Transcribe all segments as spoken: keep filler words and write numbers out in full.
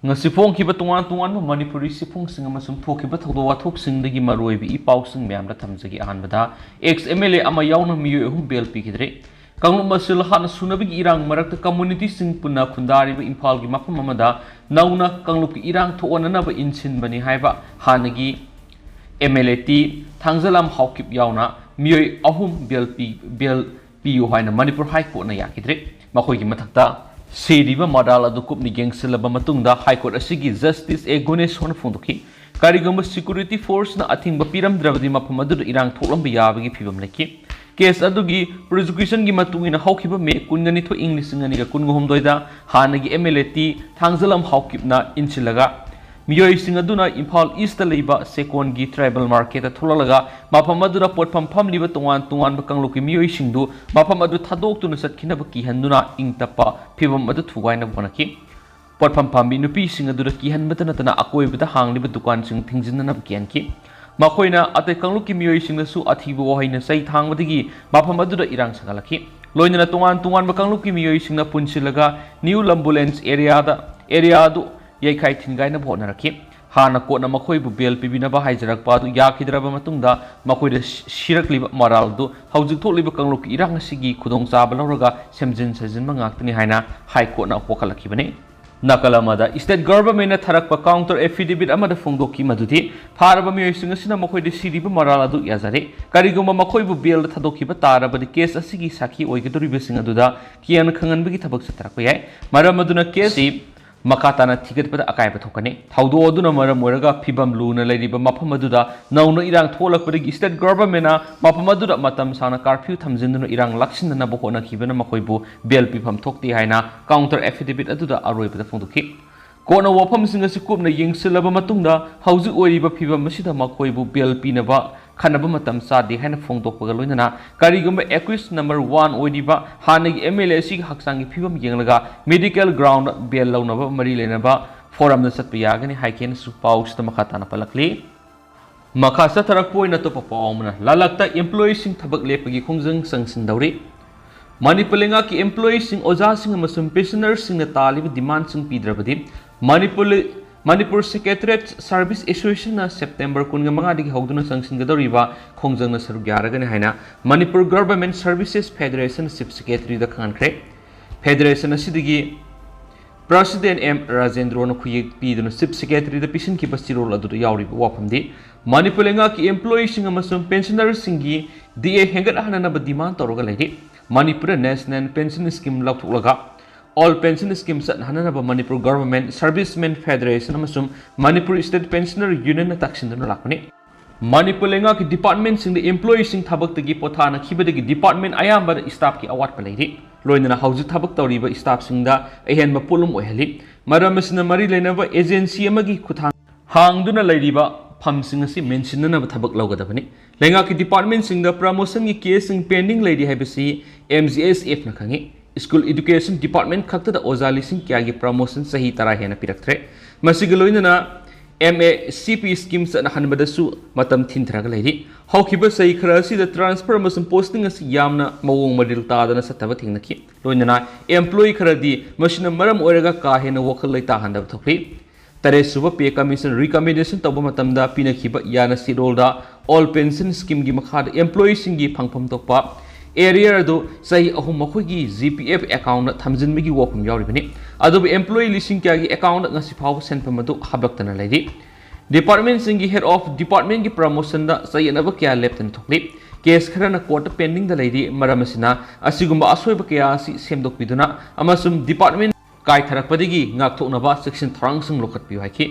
ꯉꯁꯤ ꯐꯣꯡꯈꯤꯕ ꯇꯣꯉꯥꯟ ꯇꯣꯉꯥꯟꯕ ꯃꯅꯤꯄꯨꯔꯤ ꯆꯦꯐꯣꯡꯁꯤꯡ ꯑꯃꯁꯨꯡ ꯊꯣꯛꯈꯤꯕ ꯊꯧꯗꯣꯛ ꯋꯥꯊꯣꯛꯁꯤꯡꯗꯒꯤ ꯃꯔꯨꯑꯣꯏꯕ ꯏ ꯄꯥꯎꯁꯤꯡ ꯃꯌꯥꯝꯗ ꯊꯝꯖꯒꯦ꯫ ꯑꯍꯥꯟꯕꯗ, ꯑꯦꯛꯁ ꯑꯦꯝ ꯑꯦꯜ ꯑꯦ ꯑꯃ ꯌꯥꯎꯅ ꯃꯤꯑꯣꯏ ꯑꯍꯨꯝ ꯕꯦꯜ ꯄꯤꯈꯤꯗ꯭ꯔꯦ꯫ ꯀꯥꯡꯂꯨꯞ ꯃꯁꯦꯜ ꯍꯥꯠꯅ ꯁꯨꯅꯕꯒꯤ ꯏꯔꯥꯡ ꯃꯔꯛꯇ ꯀꯝꯃꯨꯅꯤꯇꯤꯁꯤꯡ ꯄꯨꯟꯅ ꯈꯨꯟꯗꯥꯔꯤꯕ ꯏꯝꯐꯥꯜꯒꯤ ꯃꯐꯝ ꯑꯃꯗ ꯅꯧꯅ ꯀꯥꯡꯂꯨꯞꯀꯤ ꯏꯔꯥꯡ ꯊꯣꯛꯍꯟꯅꯅꯕ ꯏꯟꯁꯤꯟꯕꯅꯤ ꯍꯥꯏꯕ ꯍꯥꯟꯅꯒꯤ M L A T ꯊꯥꯡꯖꯂꯝ Haokip ꯌꯥꯎꯅ ꯃꯤꯑꯣꯏ ꯑꯍꯨꯝ ꯕꯦꯜ ꯄꯤ-, ꯕꯦꯜ ꯄꯤꯌꯨ ꯍꯥꯏꯅ ꯃꯅꯤꯄꯨꯔ ꯍꯥꯏ ꯀꯣꯔꯠꯅ ꯌꯥꯈꯤꯗ꯭ꯔꯦ꯫ ꯃꯈꯣꯏꯒꯤ ꯃꯊꯛꯇ ꯁꯤꯔꯤꯕ ꯃꯔꯥꯜ ꯑꯗꯨ ꯀꯨꯞꯅ ꯌꯦꯡꯁꯤꯜꯂꯕ ꯃꯇꯨꯡꯗ ꯍꯥꯏ ꯀꯣꯔꯠ ꯑꯁꯤꯒꯤ ꯖꯁꯇꯤꯁ ꯑꯦ ꯒꯨꯅꯦꯁꯣꯔꯅ ꯐꯣꯡꯗꯣꯛꯈꯤ, ꯀꯔꯤꯒꯨꯝꯕ ꯁꯦꯀ꯭ꯌꯨꯔꯤꯇꯤ ꯐꯣꯔꯁꯅ ꯑꯊꯤꯡꯕ ꯄꯤꯔꯝꯗ꯭ꯔꯕꯗꯤ ꯃꯐꯝ ꯑꯗꯨꯗ ꯏꯔꯥꯡ ꯊꯣꯛꯂꯝꯕ ꯌꯥꯕꯒꯤ ꯐꯤꯕꯝ ꯂꯩꯈꯤ꯫ ꯀꯦꯁ ꯑꯗꯨꯒꯤ ꯄ꯭ꯔꯣꯁꯤꯀ꯭ꯌꯨꯁꯟꯒꯤ ꯃꯇꯨꯡ ꯏꯟꯅ ꯍꯧꯈꯤꯕ ꯃꯦ ꯀꯨꯟꯒ ꯅꯤꯊꯣꯏ, ꯏꯪ ꯂꯤꯁꯤꯡ ꯑꯅꯤꯒ ꯀꯨꯟꯒ ꯍꯨꯝꯗꯣꯏꯗ ꯍꯥꯟꯅꯒꯤ ꯑꯦꯝ ꯑꯦꯜ ꯑꯦ ꯇꯤ ꯊꯥꯡꯖꯂꯝ ꯍꯥꯎꯀꯤꯞꯅ ꯏꯟꯁꯤꯜꯂꯒ ꯃꯤꯑꯣꯏꯁꯤꯡ ꯑꯗꯨꯅ ꯏꯝꯐꯥꯜ ꯏꯁꯇ ꯂꯩꯕ ꯁꯦꯀꯣꯟꯒꯤ ꯇ꯭ꯔꯥꯏꯕꯦꯜ ꯃꯥꯔꯀꯦꯠꯇ ꯊꯣꯛꯂꯛꯂꯒ ꯃꯐꯝ ꯑꯗꯨꯗ ꯄꯣꯠꯐꯝ ꯐꯝꯂꯤꯕ ꯇꯣꯉꯥꯟ ꯇꯣꯉꯥꯟꯕ ꯀꯥꯡꯂꯨꯞꯀꯤ ꯃꯤꯑꯣꯏꯁꯤꯡꯗꯨ ꯃꯐꯝ ꯑꯗꯨ ꯊꯥꯗꯣꯛꯇꯨꯅ ꯆꯠꯈꯤꯅꯕ ꯀꯤꯍꯟꯗꯨꯅ ꯏꯪ ꯇꯞꯄ ꯐꯤꯕꯝ ꯑꯗꯨ ꯊꯨꯒꯥꯏꯅꯕ ꯍꯣꯠꯅꯈꯤ꯫ ꯄꯣꯠꯐꯝ ꯐꯝꯕꯤ ꯅꯨꯄꯤꯁꯤꯡ ꯑꯗꯨꯗ ꯀꯤꯍꯟꯕꯇ ꯅꯠꯇꯅ ꯑꯀꯣꯏꯕꯗ ꯍꯥꯡꯂꯤꯕ ꯗꯨꯀꯥꯟꯁꯤꯡ ꯊꯤꯡꯖꯤꯟꯅꯅꯕ ꯀꯤꯍꯟꯈꯤ꯫ ꯃꯈꯣꯏꯅ ꯑꯇꯩ ꯀꯥꯡꯂꯨꯞꯀꯤ ꯃꯤꯑꯣꯏꯁꯤꯡꯗꯁꯨ ꯑꯊꯤꯕ ꯋꯥꯍꯩꯅ ꯆꯩ ꯊꯥꯡꯕꯗꯒꯤ ꯃꯐꯝ ꯑꯗꯨꯗ ꯏꯔꯥꯡ ꯁꯥꯒꯠꯂꯛꯈꯤ꯫ ꯂꯣꯏꯅꯅ ꯇꯣꯉꯥꯟ ꯇꯣꯉꯥꯟꯕ ꯀꯥꯡꯂꯨꯞꯀꯤ ꯃꯤꯑꯣꯏꯁꯤꯡꯅ ꯄꯨꯟꯁꯤꯜꯂꯒ ꯅ꯭ꯌꯨ ꯂꯝꯕꯨꯂꯦꯟꯁ ꯑꯦꯔꯤꯌꯥꯗ, ꯑꯦꯔꯤꯌꯥ ꯑꯗꯨ ꯌꯩꯈꯥꯏ ꯊꯤꯟꯒꯥꯏꯅꯕ ꯍꯣꯠꯅꯔꯛꯈꯤ꯫ ꯍꯥꯟꯅ ꯀꯣꯔꯠꯅ ꯃꯈꯣꯏꯕꯨ ꯕꯦꯜ ꯄꯤꯕꯤꯅꯕ ꯍꯥꯏꯖꯔꯛꯄ ꯑꯗꯨ ꯌꯥꯈꯤꯗ꯭ꯔꯕ ꯃꯇꯨꯡꯗ ꯃꯈꯣꯏꯗ ꯁꯤ-, ꯁꯤꯔꯛꯂꯤꯕ ꯃꯔꯥꯜ ꯑꯗꯨ ꯍꯧꯖꯤꯛ ꯊꯣꯛꯂꯤꯕ ꯀꯥꯡꯂꯨꯞꯀꯤ ꯏꯔꯥꯡ ꯑꯁꯤꯒꯤ ꯈꯨꯗꯣꯡꯆꯥꯕ ꯂꯧꯔꯒ ꯁꯦꯝꯖꯤꯟ ꯁꯥꯖꯤꯟꯕ ꯉꯥꯛꯇꯅꯤ ꯍꯥꯏꯅ ꯍꯥꯏ ꯀꯣꯔꯠꯅ ꯋꯥꯀꯠꯂꯛꯈꯤꯕꯅꯤ꯫ ꯅꯥꯀꯜ ꯑꯃꯗ, ꯏꯁꯇꯦꯠ ꯒꯚꯔꯟꯃꯦꯟꯠꯅ ꯊꯥꯔꯛꯄ ꯀꯥꯎꯟꯇꯔ ꯑꯦꯐꯤꯗꯦꯕꯤꯠ ꯑꯃꯗ ꯐꯣꯡꯗꯣꯛꯈꯤ ꯃꯗꯨꯗꯤ ꯐꯥꯔꯕ ꯃꯤꯑꯣꯏꯁꯤꯡ ꯑꯁꯤꯅ ꯃꯈꯣꯏꯗ ꯁꯤꯔꯤꯕ ꯃꯔꯥꯜ ꯑꯗꯨ ꯌꯥꯖꯔꯦ꯫ ꯀꯔꯤꯒꯨꯝꯕ ꯃꯈꯣꯏꯕꯨ ꯕꯦꯜꯗ ꯊꯥꯗꯣꯛꯈꯤꯕ ꯇꯥꯔꯕꯗꯤ ꯀꯦꯁ ꯑꯁꯤꯒꯤ ꯁꯥꯈꯤ ꯑꯣꯏꯒꯗꯧꯔꯤꯕꯁꯤꯡ ꯑꯗꯨꯗ ꯀꯤꯍꯟ ꯈꯪꯍꯟꯕꯒꯤ ꯊꯕꯛ ꯆꯠꯊꯔꯛꯄ ꯌꯥꯏ꯫ ꯃꯔꯝ ꯑꯗꯨꯅ ꯀꯦꯁ ꯑꯁꯤ ꯃꯈꯥ ꯇꯥꯅ ꯊꯤꯒꯠꯄꯗ ꯑꯀꯥꯏꯕ ꯊꯣꯛꯀꯅꯤ꯫ ꯊꯧꯗꯣꯛ ꯑꯗꯨꯅ ꯃꯔꯝ ꯑꯣꯏꯔꯒ ꯐꯤꯕꯝ ꯂꯨꯅ ꯂꯩꯔꯤꯕ ꯃꯐꯝ ꯑꯗꯨꯗ ꯅꯧꯅ ꯏꯔꯥꯡ ꯊꯣꯛꯂꯛꯄꯗꯒꯤ ꯏꯁꯇꯦꯠ ꯒꯚꯔꯟꯃꯦꯟꯠꯅ ꯃꯐꯝ ꯑꯗꯨꯗ ꯃꯇꯝ ꯁꯥꯡꯅ ꯀꯥꯔꯐ꯭ꯌꯨ ꯊꯝꯖꯤꯟꯗꯨꯅ ꯏꯔꯥꯡ ꯂꯥꯛꯁꯤꯟꯅꯅꯕ ꯍꯣꯠꯅꯈꯤꯕꯅ ꯃꯈꯣꯏꯕꯨ ꯕꯦꯜ ꯄꯤꯐꯝ ꯊꯣꯛꯇꯦ ꯍꯥꯏꯅ ꯀꯥꯎꯟꯇꯔ ꯑꯦꯐꯤꯗꯦꯕꯤꯠ ꯑꯗꯨꯗ ꯑꯔꯣꯏꯕꯗ ꯐꯣꯡꯗꯣꯛꯈꯤ꯫ ꯀꯣꯔꯠꯅ ꯋꯥꯐꯝꯁꯤꯡ ꯑꯁꯤ ꯀꯨꯞꯅ ꯌꯦꯡꯁꯤꯜꯂꯕ ꯃꯇꯨꯡꯗ ꯍꯧꯖꯤꯛ ꯑꯣꯏꯔꯤꯕ ꯐꯤꯕꯝ ꯑꯁꯤꯗ ꯃꯈꯣꯏꯕꯨ ꯕꯦꯜ ꯄꯤꯅꯕ ꯈꯟꯅꯕ ꯃꯇꯝ ꯆꯥꯗꯦ ꯍꯥꯏꯅ ꯐꯣꯡꯗꯣꯛꯄꯒ ꯂꯣꯏꯅꯅ ꯀꯔꯤꯒꯨꯝꯕ ꯑꯦꯀ꯭ꯌꯨꯁ ꯅꯝꯕꯔ ꯋꯥꯟ ꯑꯣꯏꯔꯤꯕ ꯍꯥꯟꯅꯒꯤ ꯑꯦꯝ ꯑꯦꯜ ꯑꯦ ꯑꯁꯤꯒꯤ ꯍꯛꯆꯥꯡꯒꯤ ꯐꯤꯕꯝ ꯌꯦꯡꯂꯒ ꯃꯦꯗꯤꯀꯦꯜ ꯒ꯭ꯔꯥꯎꯟꯗ ꯕꯦꯜ ꯂꯧꯅꯕ ꯃꯔꯤ ꯂꯩꯅꯕ ꯐꯣꯔꯝꯗ ꯆꯠꯄ ꯌꯥꯒꯅꯤ ꯍꯥꯏꯈꯤꯅꯁꯨ ꯄꯥꯎꯁꯤꯗ ꯃꯈꯥ ꯇꯥꯅ ꯄꯜꯂꯛꯂꯤ꯫ ꯃꯈꯥ ꯆꯠꯊꯔꯛꯄ ꯑꯣꯏꯅ ꯑꯇꯣꯞꯄ ꯄꯥꯎ ꯑꯃꯅ, ꯂꯥꯂꯛꯇ ꯑꯦꯝꯄ꯭ꯂꯣꯌꯤꯁꯤꯡ ꯊꯕꯛ ꯂꯦꯞꯄꯒꯤ ꯈꯣꯡꯖꯪ ꯆꯪꯁꯤꯟꯗꯧꯔꯤ꯫ ꯃꯅꯤꯄꯨꯔ ꯂꯩꯉꯥꯛꯀꯤ ꯑꯦꯝꯄ꯭ꯂꯣꯌꯤꯁꯤꯡ, ꯑꯣꯖꯥꯁꯤꯡ ꯑꯃꯁꯨꯡ ꯄꯦꯟꯁꯅꯔꯁꯤꯡꯅ ꯇꯥꯜꯂꯤꯕ ꯗꯤꯃꯥꯟꯁꯤꯡ ꯄꯤꯗ꯭ꯔꯕꯗꯤ ꯃꯅꯤꯄꯨꯔ ꯃꯅꯤꯄꯨꯔ ꯁꯦꯀ꯭ꯔꯦꯇꯔꯤꯌꯦꯠ ꯁꯔꯚꯤꯁ ꯑꯦꯁꯣꯁꯤꯌꯦꯁꯟꯅ ꯁꯦꯞꯇꯦꯝꯕꯔ ꯀꯨꯟꯒ ꯃꯉꯥꯗꯒꯤ ꯍꯧꯗꯨꯅ ꯆꯪꯁꯤꯟꯒꯗꯧꯔꯤꯕ ꯈꯣꯡꯖꯪꯅ ꯁꯔꯨꯛ ꯌꯥꯔꯒꯅꯤ ꯍꯥꯏꯅ Manipur government services federation chief ꯁꯦꯀ꯭ꯔꯦꯇꯔꯤꯗ ꯈꯪꯍꯟꯈ꯭ꯔꯦ꯫ ꯐꯦꯗꯔꯦꯁꯟ ꯑꯁꯤꯗꯒꯤ ꯄ꯭ꯔꯁꯤꯗꯦꯟꯠ ꯑꯦꯝ ꯔꯥꯖꯦꯟꯗ꯭ꯔꯣꯅ ꯈꯨꯌꯦꯛ ꯄꯤꯗꯨꯅ ꯆꯤꯐ ꯁꯦꯀ꯭ꯔꯦꯇꯔꯤꯗ ꯄꯤꯁꯤꯟꯈꯤꯕ ꯆꯦꯔꯣꯜ ꯑꯗꯨꯗ ꯌꯥꯎꯔꯤꯕ ꯋꯥꯐꯝꯗꯤ, ꯃꯅꯤꯄꯨꯔ ꯂꯩꯉꯥꯛꯀꯤ ꯑꯦꯝꯄ꯭ꯂꯣꯌꯤꯁꯤꯡ ꯑꯃꯁꯨꯡ ꯄꯦꯟꯁꯅꯔꯁꯤꯡꯒꯤ ꯗꯤ ꯑꯦ ꯍꯦꯟꯒꯠꯍꯟꯅꯅꯕ ꯗꯤꯃꯥꯟ ꯇꯧꯔꯒ ꯂꯩꯔꯤ꯫ ꯃꯅꯤꯄꯨꯔꯗ ꯅꯦꯁꯅꯦꯜ ꯄꯦꯟꯁꯟ ꯁ꯭ꯀꯤꯝ ꯂꯧꯊꯣꯛꯂꯒ ꯑꯣꯜ ꯄꯦꯟꯁꯟ ꯁ꯭ꯀꯤꯝ ꯆꯠꯅꯍꯟꯅꯅꯕ ꯃꯅꯤꯄꯨꯔ ꯒꯚꯔꯟꯃꯦꯟꯠ ꯁꯔꯚꯤꯁꯃꯦꯟ ꯐꯦꯗꯔꯦꯁꯟ ꯑꯃꯁꯨꯡ ꯃꯅꯤꯄꯨꯔ ꯁ꯭ꯇꯦꯠ ꯄꯦꯟꯁꯅꯔ ꯌꯨꯅꯤꯌꯟꯅ ꯇꯛꯁꯤꯟꯗꯨꯅ ꯂꯥꯛꯄꯅꯤ꯫ ꯃꯅꯤꯄꯨꯔ ꯂꯩꯉꯥꯛꯀꯤ ꯗꯤꯄꯥꯔꯠꯃꯦꯟꯠꯁꯤꯡꯗ ꯑꯦꯝꯄ꯭ꯂꯣꯌꯤꯁꯤꯡ ꯊꯕꯛꯇꯒꯤ ꯄꯣꯊꯥꯅꯈꯤꯕꯗꯒꯤ ꯗꯤꯄꯥꯔꯠꯃꯦꯟꯠ ꯑꯌꯥꯝꯕꯗ ꯁ꯭ꯇꯥꯐꯀꯤ ꯑꯋꯥꯠꯄ ꯂꯩꯔꯤ꯫ ꯂꯣꯏꯅꯅ ꯍꯧꯖꯤꯛ ꯊꯕꯛ ꯇꯧꯔꯤꯕ ꯁ꯭ꯇꯥꯐꯁꯤꯡꯗ ꯑꯍꯦꯟꯕ ꯄꯣꯠꯂꯨꯝ ꯑꯣꯏꯍꯜꯂꯤ꯫ ꯃꯔꯝ ꯑꯁꯤꯅ ꯃꯔꯤ ꯂꯩꯅꯕ ꯑꯦꯖꯦꯟꯁꯤ ꯑꯃꯒꯤ ꯈꯨꯠꯊꯥꯡ ꯍꯥꯡꯗꯨꯅ ꯂꯩꯔꯤꯕ ꯐꯝꯁꯤꯡ ꯑꯁꯤ ꯃꯦꯟꯁꯤꯟꯅꯅꯕ ꯊꯕꯛ ꯂꯧꯒꯗꯕꯅꯤ꯫ ꯂꯩꯉꯥꯛꯀꯤ ꯗꯤꯄꯥꯔꯠꯃꯦꯟꯠꯁꯤꯡꯗ ꯄ꯭ꯔꯃꯣꯁꯟꯒꯤ ꯀꯦꯁꯁꯤꯡ ꯄꯦꯟꯗꯤꯡ ꯂꯩꯔꯤ ꯍꯥꯏꯕꯁꯤ ꯑꯦꯝ ꯖꯤ ꯑꯦꯁ ꯑꯦꯐꯅ ꯈꯪꯏ꯫ ꯁ꯭ꯀꯨꯜ ꯑꯦꯗꯨꯀꯦꯁꯟ ꯗꯤꯄꯥꯔꯠꯃꯦꯟꯠ ꯈꯛꯇꯗ ꯑꯣꯖꯥ ꯂꯤꯁꯤꯡ ꯀꯌꯥꯒꯤ ꯄ꯭ꯔꯃꯣꯁꯟ ꯆꯍꯤ ꯇꯔꯥ ꯍꯦꯟꯅ ꯄꯤꯔꯛꯇ꯭ꯔꯦ꯫ ꯃꯁꯤꯒ ꯂꯣꯏꯅꯅ ꯑꯦꯝ ꯑꯦ ꯁꯤ ꯄꯤ ꯁ꯭ꯀꯤꯝ ꯆꯠꯅꯍꯟꯕꯗꯁꯨ ꯃꯇꯝ ꯊꯤꯟꯊꯔꯒ ꯂꯩꯔꯤ꯫ ꯍꯧꯈꯤꯕ ꯆꯍꯤ ꯈꯔ ꯑꯁꯤꯗ ꯇ꯭ꯔꯥꯟꯁꯐꯔ ꯑꯃꯁꯨꯡ ꯄꯣꯁꯇꯤꯡ ꯑꯁꯤ ꯌꯥꯝꯅ ꯃꯑꯣꯡ ꯃꯔꯤꯜ ꯇꯥꯗꯅ ꯆꯠꯇꯕ ꯊꯦꯡꯅꯈꯤ꯫ ꯂꯣꯏꯅꯅ ꯑꯦꯝꯄ꯭ꯂꯣꯌꯤ ꯈꯔꯗꯤ ꯃꯁꯤꯅ ꯃꯔꯝ ꯑꯣꯏꯔꯒ ꯀꯥ ꯍꯦꯟꯅ ꯋꯥꯈꯜ ꯂꯩꯇꯥꯍꯟꯗꯕ ꯊꯣꯛꯂꯤ꯫ ꯇꯔꯦꯠꯁꯨꯕ ꯄꯦ ꯀꯃꯤꯁꯟ ꯔꯤꯀꯃꯦꯟꯗꯦꯁꯟ ꯇꯧꯕ ꯃꯇꯝꯗ ꯄꯤꯅꯈꯤꯕ ꯌꯥꯅ ꯆꯦꯔꯣꯜꯗ ꯑꯣꯜ ꯄꯦꯟꯁꯟ ꯁ꯭ꯀꯤꯝꯒꯤ ꯃꯈꯥꯗ ꯑꯦꯝꯄ꯭ꯂꯣꯌꯤꯁꯤꯡꯒꯤ ꯐꯪꯐꯝ ꯊꯣꯛꯄ ꯑꯦꯔꯤꯌꯔ ꯑꯗꯨ ꯆꯍꯤ ꯑꯍꯨꯝ ꯃꯈꯣꯏꯒꯤ ꯖꯤ ꯄꯤ ꯑꯦꯐ ꯑꯦꯀꯥꯎꯟꯗ ꯊꯝꯖꯤꯟꯕꯒꯤ ꯋꯥꯐꯝ ꯌꯥꯎꯔꯤꯕꯅꯤ꯫ ꯑꯗꯨꯕꯨ ꯑꯦꯝꯄ꯭ꯂꯣꯌꯤ ꯂꯤꯁꯤꯡ ꯀꯌꯥꯒꯤ ꯑꯦꯀꯥꯎꯟꯗ ꯉꯁꯤ ꯐꯥꯎꯕ ꯁꯦꯟꯐꯝ ꯑꯗꯨ ꯍꯥꯞꯂꯛꯇꯅ ꯂꯩꯔꯤ꯫ ꯗꯤꯄꯥꯔꯠꯃꯦꯟꯁꯤꯡꯒꯤ ꯍꯦꯗ ꯑꯣꯐ ꯗꯤꯄꯥꯔꯠꯃꯦꯟꯒꯤ ꯄ꯭ꯔꯃꯣꯁꯟꯗ ꯆꯌꯦꯠꯅꯕ ꯀꯌꯥ ꯂꯦꯞꯇꯅ ꯊꯣꯛꯂꯤ꯫ ꯀꯦꯁ ꯈꯔꯅ ꯀꯣꯔꯠꯇ ꯄꯦꯟꯗꯤꯡꯗ ꯂꯩꯔꯤ꯫ ꯃꯔꯝ ꯑꯁꯤꯅ ꯑꯁꯤꯒꯨꯝꯕ ꯑꯁꯣꯏꯕ ꯀꯌꯥ ꯑꯁꯤ ꯁꯦꯝꯗꯣꯛꯄꯤꯗꯨꯅ ꯑꯃꯁꯨꯡ ꯗꯤꯄꯥꯔꯠꯃꯦꯟ ꯀꯥꯏꯊꯔꯛꯄꯗꯒꯤ ꯉꯥꯛꯊꯣꯛꯅꯕ ꯆꯦꯛꯁꯤꯟ ꯊꯧꯔꯥꯡꯁꯤꯡ ꯂꯧꯈꯠꯄꯤꯌꯨ ꯍꯥꯏꯈꯤ꯫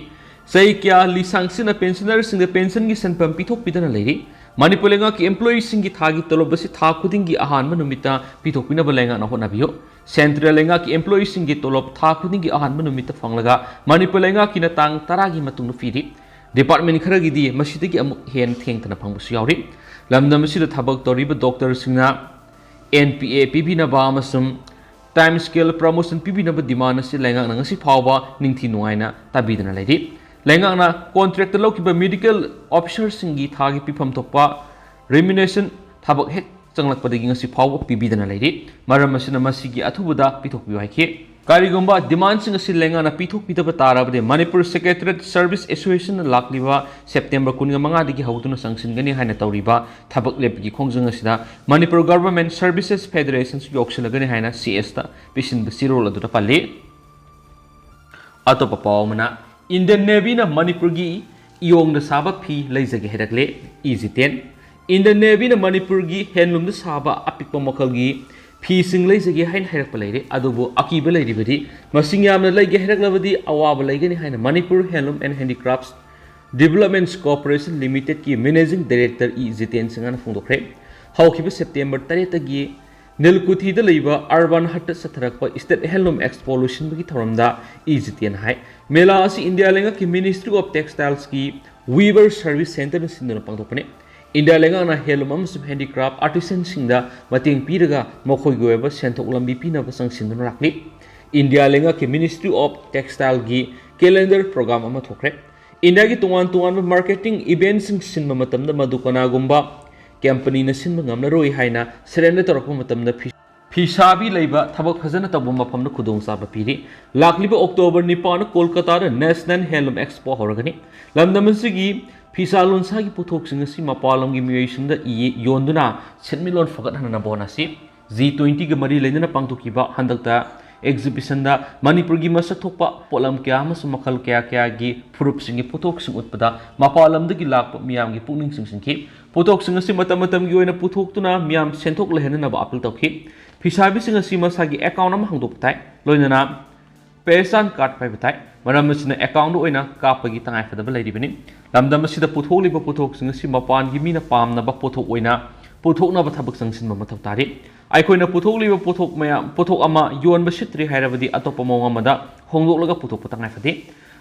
ꯆꯍꯤ ꯀꯌꯥ ꯂꯤꯁꯥꯡꯁꯤꯟꯅ ꯄꯦꯟꯁꯅꯔꯁꯤꯡꯗ ꯄꯦꯟꯁꯟꯒꯤ ꯁꯦꯟꯐꯝ ꯄꯤꯊꯣꯛꯄꯤꯗꯅ ꯂꯩꯔꯤ꯫ ꯃꯅꯤꯄꯨꯔ ꯂꯩꯉꯥꯛꯀꯤ ꯑꯦꯝꯄ꯭ꯂꯣꯌꯤꯁꯤꯡꯒꯤ ꯊꯥꯒꯤ ꯇꯣꯂꯣꯞ ꯑꯁꯤ ꯊꯥ ꯈꯨꯗꯤꯡꯒꯤ ꯑꯍꯥꯟꯕ ꯅꯨꯃꯤꯠꯇ ꯄꯤꯊꯣꯛꯄꯤꯅꯕ ꯂꯩꯉꯥꯛꯅ ꯍꯣꯠꯅꯕꯤꯌꯨ꯫ ꯁꯦꯟꯇ꯭ꯔꯦꯜ ꯂꯩꯉꯥꯛꯀꯤ ꯑꯦꯝꯄ꯭ꯂꯣꯌꯤꯁꯤꯡꯒꯤ ꯇꯣꯂꯣꯞ ꯊꯥ ꯈꯨꯗꯤꯡꯒꯤ ꯑꯍꯥꯟꯕ ꯅꯨꯃꯤꯠꯇ ꯐꯪꯂꯒ ꯃꯅꯤꯄꯨꯔ ꯂꯩꯉꯥꯛꯀꯤꯅ ꯇꯥꯡ ꯇꯔꯥꯒꯤ ꯃꯇꯨꯡꯗ ꯄꯤꯔꯤ꯫ ꯗꯤꯄꯥꯔꯠꯃꯦꯟ ꯈꯔꯒꯤꯗꯤ ꯃꯁꯤꯗꯒꯤ ꯑꯃꯨꯛ ꯍꯦꯟꯅ ꯊꯦꯡꯊꯅ ꯐꯪꯕꯁꯨ ꯌꯥꯎꯔꯤ꯫ ꯂꯝꯗꯝ ꯑꯁꯤꯗ ꯊꯕꯛ ꯇꯧꯔꯤꯕ ꯗꯣꯛꯇꯔꯁꯤꯡꯅ ꯑꯦꯟ ꯄꯤ ꯑꯦ ꯄꯤꯕꯤꯅꯕ ꯑꯃꯁꯨꯡ ꯇꯥꯏꯝ ꯁ꯭ꯀꯦꯜ ꯄ꯭ꯔꯃꯣꯁꯟ ꯄꯤꯕꯤꯅꯕ ꯗꯤꯃꯥꯟ ꯑꯁꯤ ꯂꯩꯉꯥꯛꯅ ꯉꯁꯤ ꯐꯥꯎꯕ ꯅꯤꯡꯊꯤ ꯅꯨꯡꯉꯥꯏꯅ ꯇꯥꯕꯤꯗꯅ ꯂꯩꯔꯤ꯫ ꯂꯩꯉꯥꯛꯅ ꯀꯣꯟꯇ꯭ꯔꯦꯛꯇ ꯂꯧꯈꯤꯕ ꯃꯦꯗꯤꯀꯦꯜ ꯑꯣꯐꯤꯁꯔꯁꯤꯡꯒꯤ ꯊꯥꯒꯤ ꯄꯤꯐꯝ ꯊꯣꯛꯄ ꯔꯤꯃ꯭ꯌꯨꯅꯦꯁꯟ ꯊꯕꯛ ꯍꯦꯛ ꯆꯪꯂꯛꯄꯗꯒꯤ ꯉꯁꯤ ꯐꯥꯎꯕ ꯄꯤꯕꯤꯗꯅ ꯂꯩꯔꯤ꯫ ꯃꯔꯝ ꯑꯁꯤꯅ ꯃꯁꯤꯒꯤ ꯑꯊꯨꯕꯗ ꯄꯤꯊꯣꯛꯄꯤꯌꯨ ꯍꯥꯏꯈꯤ꯫ ꯀꯔꯤꯒꯨꯝꯕ ꯗꯤꯃꯥꯟꯁꯤꯡ ꯑꯁꯤ ꯂꯩꯉꯥꯛꯅ ꯄꯤꯊꯣꯛꯄꯤꯗꯕ ꯇꯥꯔꯕꯗꯤ ꯃꯅꯤꯄꯨꯔ ꯁꯦꯀ꯭ꯔꯦꯇꯔꯤꯌꯦꯠ ꯁꯔꯚꯤꯁ ꯑꯦꯁꯣꯁꯤꯌꯦꯁꯟꯅ ꯂꯥꯛꯂꯤꯕ ꯁꯦꯞꯇꯦꯝꯕꯔ ꯀꯨꯟꯃꯉꯥꯗꯒꯤ ꯍꯧꯗꯨꯅ ꯆꯪꯁꯤꯟꯒꯅꯤ ꯍꯥꯏꯅ ꯇꯧꯔꯤꯕ ꯊꯕꯛ ꯂꯦꯞꯄꯒꯤ ꯈꯣꯡꯖꯪ ꯑꯁꯤꯗ ꯃꯅꯤꯄꯨꯔ ꯒꯚꯔꯟꯃꯦꯟꯠ ꯁꯔꯚꯤꯁꯦꯁ ꯐꯦꯗꯔꯦꯁꯟꯁꯨ ꯌꯥꯎꯁꯤꯜꯂꯒꯅꯤ ꯍꯥꯏꯅ ꯁꯤ ꯑꯦꯁꯇ ꯄꯤꯁꯤꯟꯕ ꯆꯦꯔꯣꯜ ꯑꯗꯨꯗ ꯄꯜꯂꯤ꯫ ꯑꯇꯣꯞꯄ ꯄꯥꯎ ꯑꯃꯅ, ꯏꯟꯗꯤꯌꯟ ꯅꯦꯚꯤꯅ ꯃꯅꯤꯄꯨꯔꯒꯤ ꯏꯌꯣꯡꯗ ꯁꯥꯕ ꯐꯤ ꯂꯩꯖꯒꯦ ꯍꯥꯏꯔꯛꯂꯦ꯫ ꯏ ꯖꯤꯇꯦꯟ, ꯏꯟꯗꯤꯌꯟ ꯅꯦꯚꯤꯅ ꯃꯅꯤꯄꯨꯔꯒꯤ ꯍꯦꯟꯂꯨꯝꯗ ꯁꯥꯕ ꯑꯄꯤꯛꯄ ꯃꯈꯜꯒꯤ ꯐꯤꯁꯤꯡ ꯂꯩꯖꯒꯦ ꯍꯥꯏꯅ ꯍꯥꯏꯔꯛꯄ ꯂꯩꯔꯦ꯫ ꯑꯗꯨꯕꯨ ꯑꯀꯤꯕ ꯂꯩꯔꯤꯕꯗꯤ ꯃꯁꯤꯡ ꯌꯥꯝꯅ ꯂꯩꯒꯦ ꯍꯥꯏꯔꯛꯂꯕꯗꯤ ꯑꯋꯥꯕ ꯂꯩꯒꯅꯤ ꯍꯥꯏꯅ ꯃꯅꯤꯄꯨꯔ ꯍꯦꯟꯂꯨꯝ and ꯍꯦꯟꯗꯤꯀ꯭ꯔꯥꯐꯠꯁ ꯗꯤꯕꯦꯂꯞꯃꯦꯟꯠꯁ corporation ꯂꯤꯃꯤꯇꯦꯗꯀꯤ managing director E Jiten ꯁꯤꯡꯍꯅ ꯐꯣꯡꯗꯣꯛꯈ꯭ꯔꯦ꯫ ꯍꯧꯈꯤꯕ ꯁꯦꯞꯇꯦꯝꯕꯔ ꯇꯔꯦꯠꯇꯒꯤ ꯅꯤꯜꯀꯨꯊꯤꯗ ꯂꯩꯕ ꯑꯔꯕꯥꯟ ꯍꯠꯇ ꯆꯠꯊꯔꯛꯄ ꯁ꯭ꯇꯦꯠ ꯍꯦꯟꯂꯨꯝ ꯑꯦꯛꯁꯄꯣ ꯂꯣꯏꯁꯤꯟꯕꯒꯤ ꯊꯧꯔꯝꯗ ꯏ ꯖꯤꯇꯦꯟ ꯍꯥꯏ꯫ ꯃꯦꯂꯥ ꯑꯁꯤ ꯏꯟꯗꯤꯌꯥ ꯂꯩꯉꯥꯛꯀꯤ ꯃꯤꯅꯤꯁꯇ꯭ꯔꯤ ꯑꯣꯐ ꯇꯦꯛꯁꯇꯥꯏꯜꯁꯀꯤ ꯋꯤꯚꯔ ꯁꯔꯚꯤꯁ ꯁꯦꯟꯇꯔꯅ ꯁꯤꯟꯗꯨꯅ ꯄꯥꯡꯊꯣꯛꯄꯅꯤ꯫ ꯏꯟꯗꯤꯌꯥ ꯂꯩꯉꯥꯛꯅ ꯍꯦꯟꯂꯨꯝ ꯑꯃꯁꯨꯡ ꯍꯦꯟꯗꯤꯀ꯭ꯔꯥꯐꯠ ꯑꯥꯔꯇꯤꯁꯟꯁꯤꯡꯗ ꯃꯇꯦꯡ ꯄꯤꯔꯒ ꯃꯈꯣꯏꯒꯤ ꯑꯣꯏꯕ ꯁꯦꯟꯊꯣꯛ ꯂꯝꯕꯤ ꯄꯤꯅꯕ ꯆꯪꯁꯤꯟꯗꯨꯅ ꯂꯥꯛꯂꯤ꯫ ꯏꯟꯗꯤꯌꯥ ꯂꯩꯉꯥꯛꯀꯤ ꯃꯤꯅꯤꯁꯇ꯭ꯔꯤ ꯑꯣꯐ ꯇꯦꯛꯁꯇꯥꯏꯜꯒꯤ ꯀꯦꯂꯦꯟꯗꯔ ꯄ꯭ꯔꯣꯒ꯭ꯔꯥꯝ ꯑꯃ ꯊꯣꯛꯈ꯭ꯔꯦ꯫ ꯏꯟꯗꯤꯌꯥꯒꯤ ꯇꯣꯉꯥꯟ ꯇꯣꯉꯥꯟꯕ ꯃꯥꯔꯀꯦꯇꯤꯡ ꯏꯚꯦꯟꯠꯁꯤꯡ ꯁꯤꯟꯕ ꯃꯇꯝꯗ ꯃꯗꯨ ꯀꯅꯥꯒꯨꯝꯕ ꯀꯝꯄꯅꯤꯅ ꯁꯤꯟꯕ ꯉꯝꯂꯔꯣꯏ ꯍꯥꯏꯅ ꯁꯔꯦꯟꯗꯔ ꯇꯧꯔꯛꯄ ꯃꯇꯝꯗ ꯐꯤ-, ꯐꯤꯁꯥꯕꯤ ꯂꯩꯕ ꯊꯕꯛ ꯐꯖꯅ ꯇꯧꯕ ꯃꯐꯝꯗ ꯈꯨꯗꯣꯡꯆꯥꯕ ꯄꯤꯔꯤ꯫ ꯂꯥꯛꯂꯤꯕ ꯑꯣꯛꯇꯣꯕꯔ ꯅꯤꯄꯥꯟꯗ ꯀꯣꯜꯀꯇꯥꯗ ꯅꯦꯁꯅꯦꯜ ꯍꯦꯟꯂꯨꯝ ꯑꯦꯛꯁꯄꯣ ꯍꯧꯔꯒꯅꯤ꯫ ꯂꯝꯗꯝ ꯑꯁꯤꯒꯤ ꯐꯤꯁꯥ ꯂꯣꯟꯁꯥꯒꯤ ꯄꯣꯠꯊꯣꯛꯁꯤꯡ ꯑꯁꯤ ꯃꯄꯥꯟ ꯂꯝꯒꯤ ꯃꯤꯑꯣꯏꯁꯤꯡꯗ ꯏ-, ꯌꯣꯟꯗꯨꯅ ꯁꯦꯟꯃꯤꯠꯂꯣꯟ ꯐꯒꯠꯍꯟꯅꯕ ꯍꯣꯠꯅꯁꯤ꯫ ꯖꯤ ꯇ꯭ꯋꯦꯟꯇꯤꯒ ꯃꯔꯤ ꯂꯩꯅꯅ ꯄꯥꯡꯊꯣꯛꯈꯤꯕ ꯍꯟꯗꯛꯇ ꯑꯦꯛꯖꯤꯕꯤꯁꯟꯗ ꯃꯅꯤꯄꯨꯔꯒꯤ ꯃꯁꯛ ꯊꯣꯛꯄ ꯄꯣꯠꯂꯝ ꯀꯌꯥ ꯑꯃꯁꯨꯡ ꯃꯈꯜ ꯀꯌꯥ ꯀꯌꯥꯒꯤ ꯐꯨꯔꯨꯞꯁꯤꯡꯒꯤ ꯄꯣꯠꯊꯣꯛꯁꯤꯡ ꯎꯠꯄꯗ ꯃꯄꯥꯟ ꯂꯝꯗꯒꯤ ꯂꯥꯛꯄ ꯃꯤꯌꯥꯝꯒꯤ ꯄꯨꯛꯅꯤꯡ ꯆꯤꯡꯁꯤꯟꯈꯤ꯫ ꯄꯣꯠꯊꯣꯛꯁꯤꯡ ꯑꯁꯤ ꯃꯇꯝ ꯃꯇꯝꯒꯤ ꯑꯣꯏꯅ ꯄꯨꯊꯣꯛꯇꯨꯅ ꯃꯤꯌꯥꯝ ꯁꯦꯟꯊꯣꯛ ꯂꯩꯍꯟꯅꯅꯕ ꯑꯥꯄꯤꯜ ꯇꯧꯈꯤ꯫ ꯐꯤꯁꯥꯕꯤꯁꯤꯡ ꯑꯁꯤ ꯃꯁꯥꯒꯤ ꯑꯦꯀꯥꯎꯟ ꯑꯃ ꯍꯥꯡꯗꯣꯛꯄ ꯇꯥꯏ, ꯂꯣꯏꯅꯅ ꯄꯦꯁꯥꯟ ꯀꯥꯔꯗ ꯄꯥꯏꯕ ꯇꯥꯏ꯫ ꯃꯔꯝ ꯑꯁꯤꯅ ꯑꯦꯀꯥꯎꯟꯗ ꯑꯣꯏꯅ ꯀꯥꯞꯄꯒꯤ ꯇꯉꯥꯏꯐꯗꯕ ꯂꯩꯔꯤꯕꯅꯤ꯫ ꯂꯝꯗꯝ ꯑꯁꯤꯗ ꯄꯨꯊꯣꯛꯂꯤꯕ ꯄꯣꯠꯊꯣꯛꯁꯤꯡ ꯑꯁꯤ ꯃꯄꯥꯟꯒꯤ ꯃꯤꯅ ꯄꯥꯝꯅꯕ ꯄꯣꯠꯊꯣꯛ ꯑꯣꯏꯅ ꯄꯨꯊꯣꯛꯅꯕ ꯊꯕꯛ ꯆꯪꯁꯤꯟꯕ ꯃꯊꯧ ꯇꯥꯔꯤ꯫ ꯑꯩꯈꯣꯏꯅ ꯄꯨꯊꯣꯛꯂꯤꯕ ꯄꯣꯠꯊꯣꯛ ꯃꯌꯥꯝ, ꯄꯣꯠꯊꯣꯛ ꯑꯃ ꯌꯣꯟꯕ ꯁꯤꯠꯇ꯭ꯔꯦ ꯍꯥꯏꯔꯕꯗꯤ ꯑꯇꯣꯞꯄ ꯃꯑꯣꯡ ꯑꯃꯗ ꯍꯣꯡꯗꯣꯛꯂꯒ ꯄꯨꯊꯣꯛꯄ ꯇꯉꯥꯏ ꯐꯗꯦ꯫